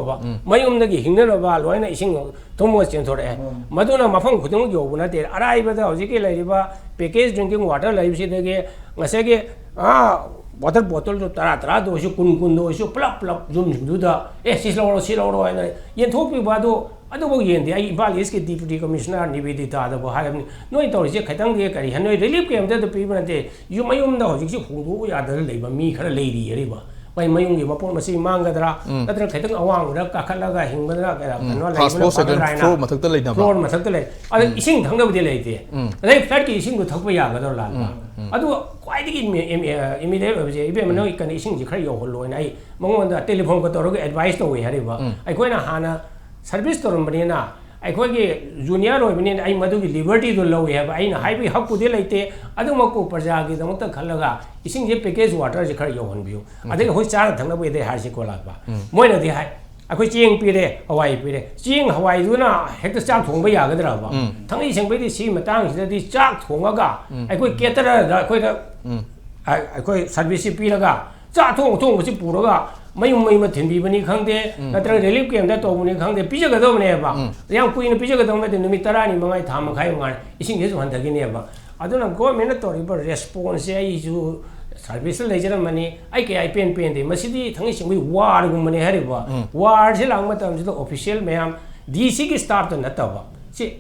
ꯃꯌꯨꯝꯗꯒꯤ ꯍꯤꯡꯅꯅꯕ ꯂꯣꯏꯅ ꯏꯁꯤꯡ ꯊꯨꯝꯃꯒ ꯆꯦꯟꯊꯣꯔꯛꯑꯦ꯫ ꯃꯗꯨꯅ ꯃꯐꯝ ꯈꯨꯗꯤꯡꯃꯛ ꯌꯧꯕ ꯅꯠꯇꯦ꯫ ꯑꯔꯥꯏꯕꯗ ꯍꯧꯖꯤꯛꯀꯤ ꯂꯩꯔꯤꯕ package drinking water ꯂꯩꯕꯁꯤꯗꯒꯤ ꯉꯁꯥꯏꯒꯤ, ꯑꯥ, water bottleꯗꯣ ꯇꯔꯥ ꯇꯔꯥꯗ ꯑꯣꯏꯔꯁꯨ, ꯀꯨꯟ ꯀꯨꯟꯗ ꯑꯣꯏꯔꯁꯨ, ꯄꯨꯂꯞ ꯄꯨꯂꯞ ꯌꯨꯝꯁꯤꯡꯗꯨꯗ, "ꯑꯦ, ꯁꯤ ꯂꯧꯔꯣ, ꯁꯤ ꯂꯧꯔꯣ" ꯍꯥꯏꯅ ꯌꯦꯟꯊꯣꯛꯄꯤꯕ ꯑꯗꯨ, ꯑꯗꯨꯐꯥꯎ ꯌꯦꯟꯗꯦ꯫ ꯑꯩ ꯏꯝꯐꯥꯜ ꯏꯁꯀꯤ deputy commissioner ꯅꯤꯕꯦꯗꯤꯇꯥꯗꯕꯨ ꯍꯥꯏꯔꯕꯅꯤ, "ꯅꯣꯏ ꯇꯧꯔꯤꯁꯦ ꯈꯤꯇꯪꯗꯤ ꯀꯔꯤ ꯍꯥꯏ, ꯅꯣꯏ relief campꯇ ꯄꯤꯕ ꯅꯠꯇꯦ, ꯌꯨꯝ ꯃꯌꯨꯝꯗ ꯍꯧꯖꯤꯛꯁꯤ ꯍꯣꯡꯗꯣꯛꯎ ꯌꯥꯗꯅ ꯂꯩꯕ ꯃꯤ ꯈꯔ ꯂꯩꯔꯤ" ꯍꯥꯏꯔꯤꯕ꯫ ꯃꯩ ꯃꯌꯨꯝꯒꯤ ꯃꯄꯣꯠ ꯃꯆꯩ ꯃꯥꯡꯒꯗ꯭ꯔꯥ, ꯎꯝ꯫ ꯅꯠꯇ꯭ꯔꯒ ꯈꯤꯇꯪ ꯑꯋꯥꯡꯕꯗ ꯀꯥꯈꯠꯂꯒ ꯍꯤꯡꯕꯗ ꯀꯩꯅꯣ, ꯎꯝ꯫ ꯀꯩꯅꯣ ꯐꯥꯔꯁ ꯂꯩꯕꯅ ꯐ꯭ꯂꯣꯔ, ꯁꯦꯀꯦꯟ ꯐꯒꯗ꯭ꯔꯥ ꯍꯥꯏꯅ ꯐ꯭ꯂꯣꯔ ꯃꯊꯛꯇ ꯂꯩꯅꯕ꯫ ꯐ꯭ꯂꯣꯔ ꯃꯊꯛꯇ ꯂꯩ꯫ ꯑꯗ ꯎꯝ꯫ ꯏꯁꯤꯡ ꯊꯛꯅꯕꯗꯤ ꯂꯩꯇꯦ꯫ ꯎꯝ꯫ ꯑꯗꯩ ꯐ꯭ꯂꯠꯀꯤ ꯏꯁꯤꯡꯗꯣ ꯊꯛꯄ ꯌꯥꯒꯗ꯭ꯔꯥ ꯂꯥꯛꯄ? ꯎꯝ, ꯎꯝ꯫ ꯑꯗꯨꯒ ꯈ꯭ꯋꯥꯏꯗꯒꯤ ꯏꯝ-, ꯏꯝ-, ꯏꯃꯤꯗꯦꯠ ꯑꯣꯏꯕꯁꯦ, "ꯏꯕꯦꯝꯃ, ꯎꯝ꯫ ꯅꯣꯏ ꯀꯩꯅꯣ ꯏꯁꯤꯡꯁꯦ ꯈꯔ ꯌꯧꯍꯜꯂꯣ" ꯍꯥꯏꯅ ꯑꯩ ꯃꯉꯣꯟꯗ ꯇꯦꯂꯤꯐꯣꯟꯒ ꯇꯧꯔꯒ ꯑꯦꯗꯚꯥꯏꯁ ꯇꯧꯋꯦ ꯍꯥꯏꯔꯤꯕ꯫ ꯎꯝ꯫ ꯑꯩꯈꯣꯏꯅ ꯍꯥꯟꯅ ꯁꯔꯚꯤꯁ ꯇꯧꯔꯝꯕꯅꯤꯅ, ꯑꯩꯈꯣꯏꯒꯤ ꯖꯨꯅꯤꯌꯔ ꯑꯣꯏꯕꯅꯤꯅ ꯑꯩ ꯃꯗꯨꯒꯤ ꯂꯤꯕꯔꯇꯤꯗꯣ ꯂꯧꯏ ꯍꯥꯏꯕ꯫ ꯑꯩꯅ ꯍꯥꯏꯕꯒꯤ ꯍꯛꯄꯨꯗꯤ ꯂꯩꯇꯦ, ꯑꯗꯨꯃꯛꯄꯨ ꯄ꯭ꯔꯖꯥꯒꯤꯗꯃꯛꯇ ꯈꯜꯂꯒ ꯏꯁꯤꯡꯁꯦ ꯄꯦꯀꯦꯖ ꯋꯥꯇꯔꯁꯦ ꯈꯔ ꯌꯧꯍꯟꯕꯤꯌꯨ꯫ ꯎꯝ꯫ ꯑꯗꯒꯤ ꯑꯩꯈꯣꯏ ꯆꯥꯅ ꯊꯛꯅꯕꯒꯤꯗꯤ ꯍꯥꯏꯔꯁꯤꯀꯣ ꯂꯥꯛꯄ꯫ ꯎꯝ꯫ ꯃꯣꯏꯅꯗꯤ ꯍꯥꯏ, "ꯑꯩꯈꯣꯏ ꯆꯦꯡ ꯄꯤꯔꯦ, ꯍꯋꯥꯏ ꯄꯤꯔꯦ, ꯆꯦꯡ ꯍꯋꯥꯏꯗꯨꯅ ꯍꯦꯛꯇ ꯆꯥꯛ ꯊꯣꯡꯕ ꯌꯥꯒꯗ꯭ꯔꯕ?" ꯎꯝ꯫ ꯊꯥꯡꯒꯩ ꯁꯦꯡꯕꯩꯗꯤ ꯁꯤ ꯃꯇꯥꯡꯁꯤꯗꯗꯤ ꯆꯥꯛ ꯊꯣꯡꯉꯒ ꯎꯝ꯫ ꯑꯩꯈꯣꯏ ꯀꯦꯇꯔꯗ ꯑꯩꯈꯣꯏꯗ ꯎꯝ꯫ ꯑ-, ꯑꯩꯈꯣꯏ ꯁꯔꯚꯤꯁꯁꯤ ꯄꯤꯔꯒ ꯆꯥꯛ ꯑꯊꯣꯡ ꯑꯊꯣꯡꯕꯁꯤ ꯄꯨꯔꯒ ꯃꯌꯨꯝ ꯃꯌꯨꯝꯗ ꯊꯤꯟꯕꯤꯕꯅꯤ ꯈꯪꯗꯦ, ꯎꯝ꯫ ꯅꯠꯇ꯭ꯔꯒ ꯔꯤꯂꯤꯐ ꯀꯦꯝꯗ ꯇꯧꯕꯅꯤ ꯈꯪꯗꯦ, ꯄꯤꯖꯒꯗꯕꯅꯦꯕ꯫ ꯎꯝ꯫ ꯌꯥꯝ ꯀꯨꯏꯅ ꯄꯤꯖꯒꯗꯕ ꯅꯠꯇꯦ, ꯅꯨꯃꯤꯠ ꯇꯔꯥꯅꯤ, ꯃꯉꯥ, ꯊꯥ ꯃꯈꯥꯏ, ꯃꯉꯥꯏ ꯏꯁꯤꯡꯁꯤꯁꯨ ꯍꯟꯊꯈꯤꯅꯦꯕ꯫ ꯑꯗꯨꯅ ꯒꯣꯔꯃꯦꯟꯅ ꯇꯧꯔꯤꯕ ꯔꯦꯁꯄꯣꯟꯁꯁꯦ ꯑꯩꯁꯨ ꯁꯔꯚꯤꯁꯇ ꯂꯩꯖꯔꯝꯕꯅꯤ, ꯑꯩ ꯀꯌꯥ ꯏꯄꯦꯟ ꯄꯦꯟꯗꯦ꯫ ꯃꯁꯤꯗꯤ ꯊꯥꯡꯒꯩ ꯁꯦꯡꯕꯒꯤ ꯋꯥꯔꯒꯨꯝꯕꯅꯦ ꯍꯥꯏꯔꯤꯕ꯫ ꯎꯝ꯫ ꯋꯥꯔꯁꯤ ꯂꯥꯛꯄ ꯃꯇꯝꯁꯤꯗ ꯑꯣꯐꯤꯁꯤꯌꯦꯜ ꯃꯌꯥꯝ, ꯗꯤ ꯁꯤꯒꯤ ꯁ꯭ꯇꯥꯐꯇ ꯅꯠꯇꯕ, ꯁꯤ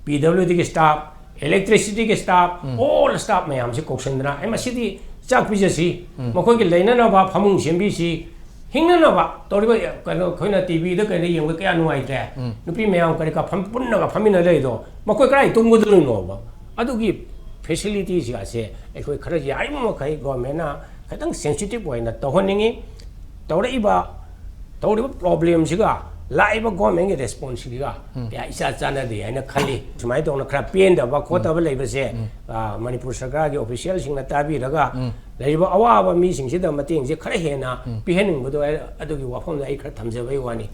ꯄꯤ ꯗꯕ꯭ꯂꯤꯎ ꯗꯤꯒꯤ ꯁ꯭ꯇꯥꯐ, ꯏꯂꯦꯛꯇ꯭ꯔꯤꯁꯤꯇꯤꯒꯤ ꯁ꯭ꯇꯥꯐ, ꯎꯝ꯫ ꯑꯣꯜ ꯁ꯭ꯇꯥꯐ ꯃꯌꯥꯝꯁꯤ ꯀꯧꯁꯤꯟꯗꯅ, "ꯑꯩ ꯃꯁꯤꯗꯤ ꯆꯥꯛ ꯄꯤꯖꯁꯤ, ꯎꯝ꯫ ꯃꯈꯣꯏꯒꯤ ꯂꯩꯅꯅꯕ ꯐꯃꯨꯡ ꯁꯦꯝꯕꯤꯁꯤ, ꯍꯤꯡꯅꯅꯕ ꯇꯧꯔꯤꯕ ꯀꯩꯅꯣ ꯑꯩꯈꯣꯏꯅ ꯇꯤ ꯚꯤꯗ ꯀꯩꯗ ꯌꯦꯡꯕ ꯀꯌꯥ ꯅꯨꯡꯉꯥꯏꯇ꯭ꯔꯦ꯫ ꯎꯝ꯫ ꯅꯨꯄꯤ ꯃꯌꯥꯝ ꯀꯔꯤ ꯀꯥ ꯐꯝ-, ꯄꯨꯟꯅꯒ ꯐꯝꯃꯤꯟꯅ ꯂꯩꯗꯣ, ꯃꯈꯣꯏ ꯀꯗꯥꯏ ꯇꯨꯝꯒꯗꯣꯔꯤꯅꯣꯕ?" ꯑꯗꯨꯒꯤ ꯐꯦꯁꯤꯂꯤꯇꯤꯁꯤꯒꯁꯦ ꯑꯩꯈꯣꯏ ꯈꯔ ꯌꯥꯔꯤꯕ ꯃꯈꯩ ꯒꯣꯔꯃꯦꯟꯅ ꯈꯤꯇꯪ ꯁꯦꯟꯁꯤꯇꯤꯞ ꯑꯣꯏꯅ ꯇꯧꯍꯟꯅꯤꯡꯉꯤ꯫ ꯇꯧꯔꯛꯏꯕ, ꯇꯧꯔꯤꯕ ꯄ꯭ꯔꯣꯕ꯭ꯂꯦꯝꯁꯤꯒ ꯂꯥꯛꯏꯕ ꯒꯣꯔꯃꯦꯟꯒꯤ ꯔꯦꯁꯄꯣꯟꯁꯁꯤꯒ ꯎꯝ꯫ ꯀꯌꯥ ꯏꯆꯥ ꯆꯥꯟꯅꯗꯦ ꯍꯥꯏꯅ ꯈꯜꯂꯤ꯫ ꯁꯨꯃꯥꯏꯅ ꯇꯧꯅ ꯈꯔ ꯄꯦꯟꯗꯕ ꯈꯣꯠꯇꯕ ꯎꯝ꯫ ꯂꯩꯕꯁꯦ, ꯎꯝ꯫ ꯑ, ꯃꯅꯤꯄꯨꯔ ꯁꯔꯀꯥꯔꯒꯤ ꯑꯣꯐꯤꯁꯤꯌꯦꯜꯁꯤꯡꯅ ꯇꯥꯕꯤꯔꯒ ꯎꯝ꯫ ꯂꯩꯔꯤꯕ ꯑꯋꯥꯕ ꯃꯤꯁꯤꯡꯁꯤꯗ ꯃꯇꯦꯡꯁꯦ ꯈꯔ ꯍꯦꯟꯅ ꯎꯝ꯫ ꯄꯤꯍꯟꯅꯤꯡꯕꯗꯣ ꯑꯩ, ꯑꯗꯨꯒꯤ ꯋꯥꯐꯝꯗꯣ ꯑꯩ ꯈꯔ ꯊꯝꯖꯕꯒꯤ ꯋꯥꯅꯤ꯫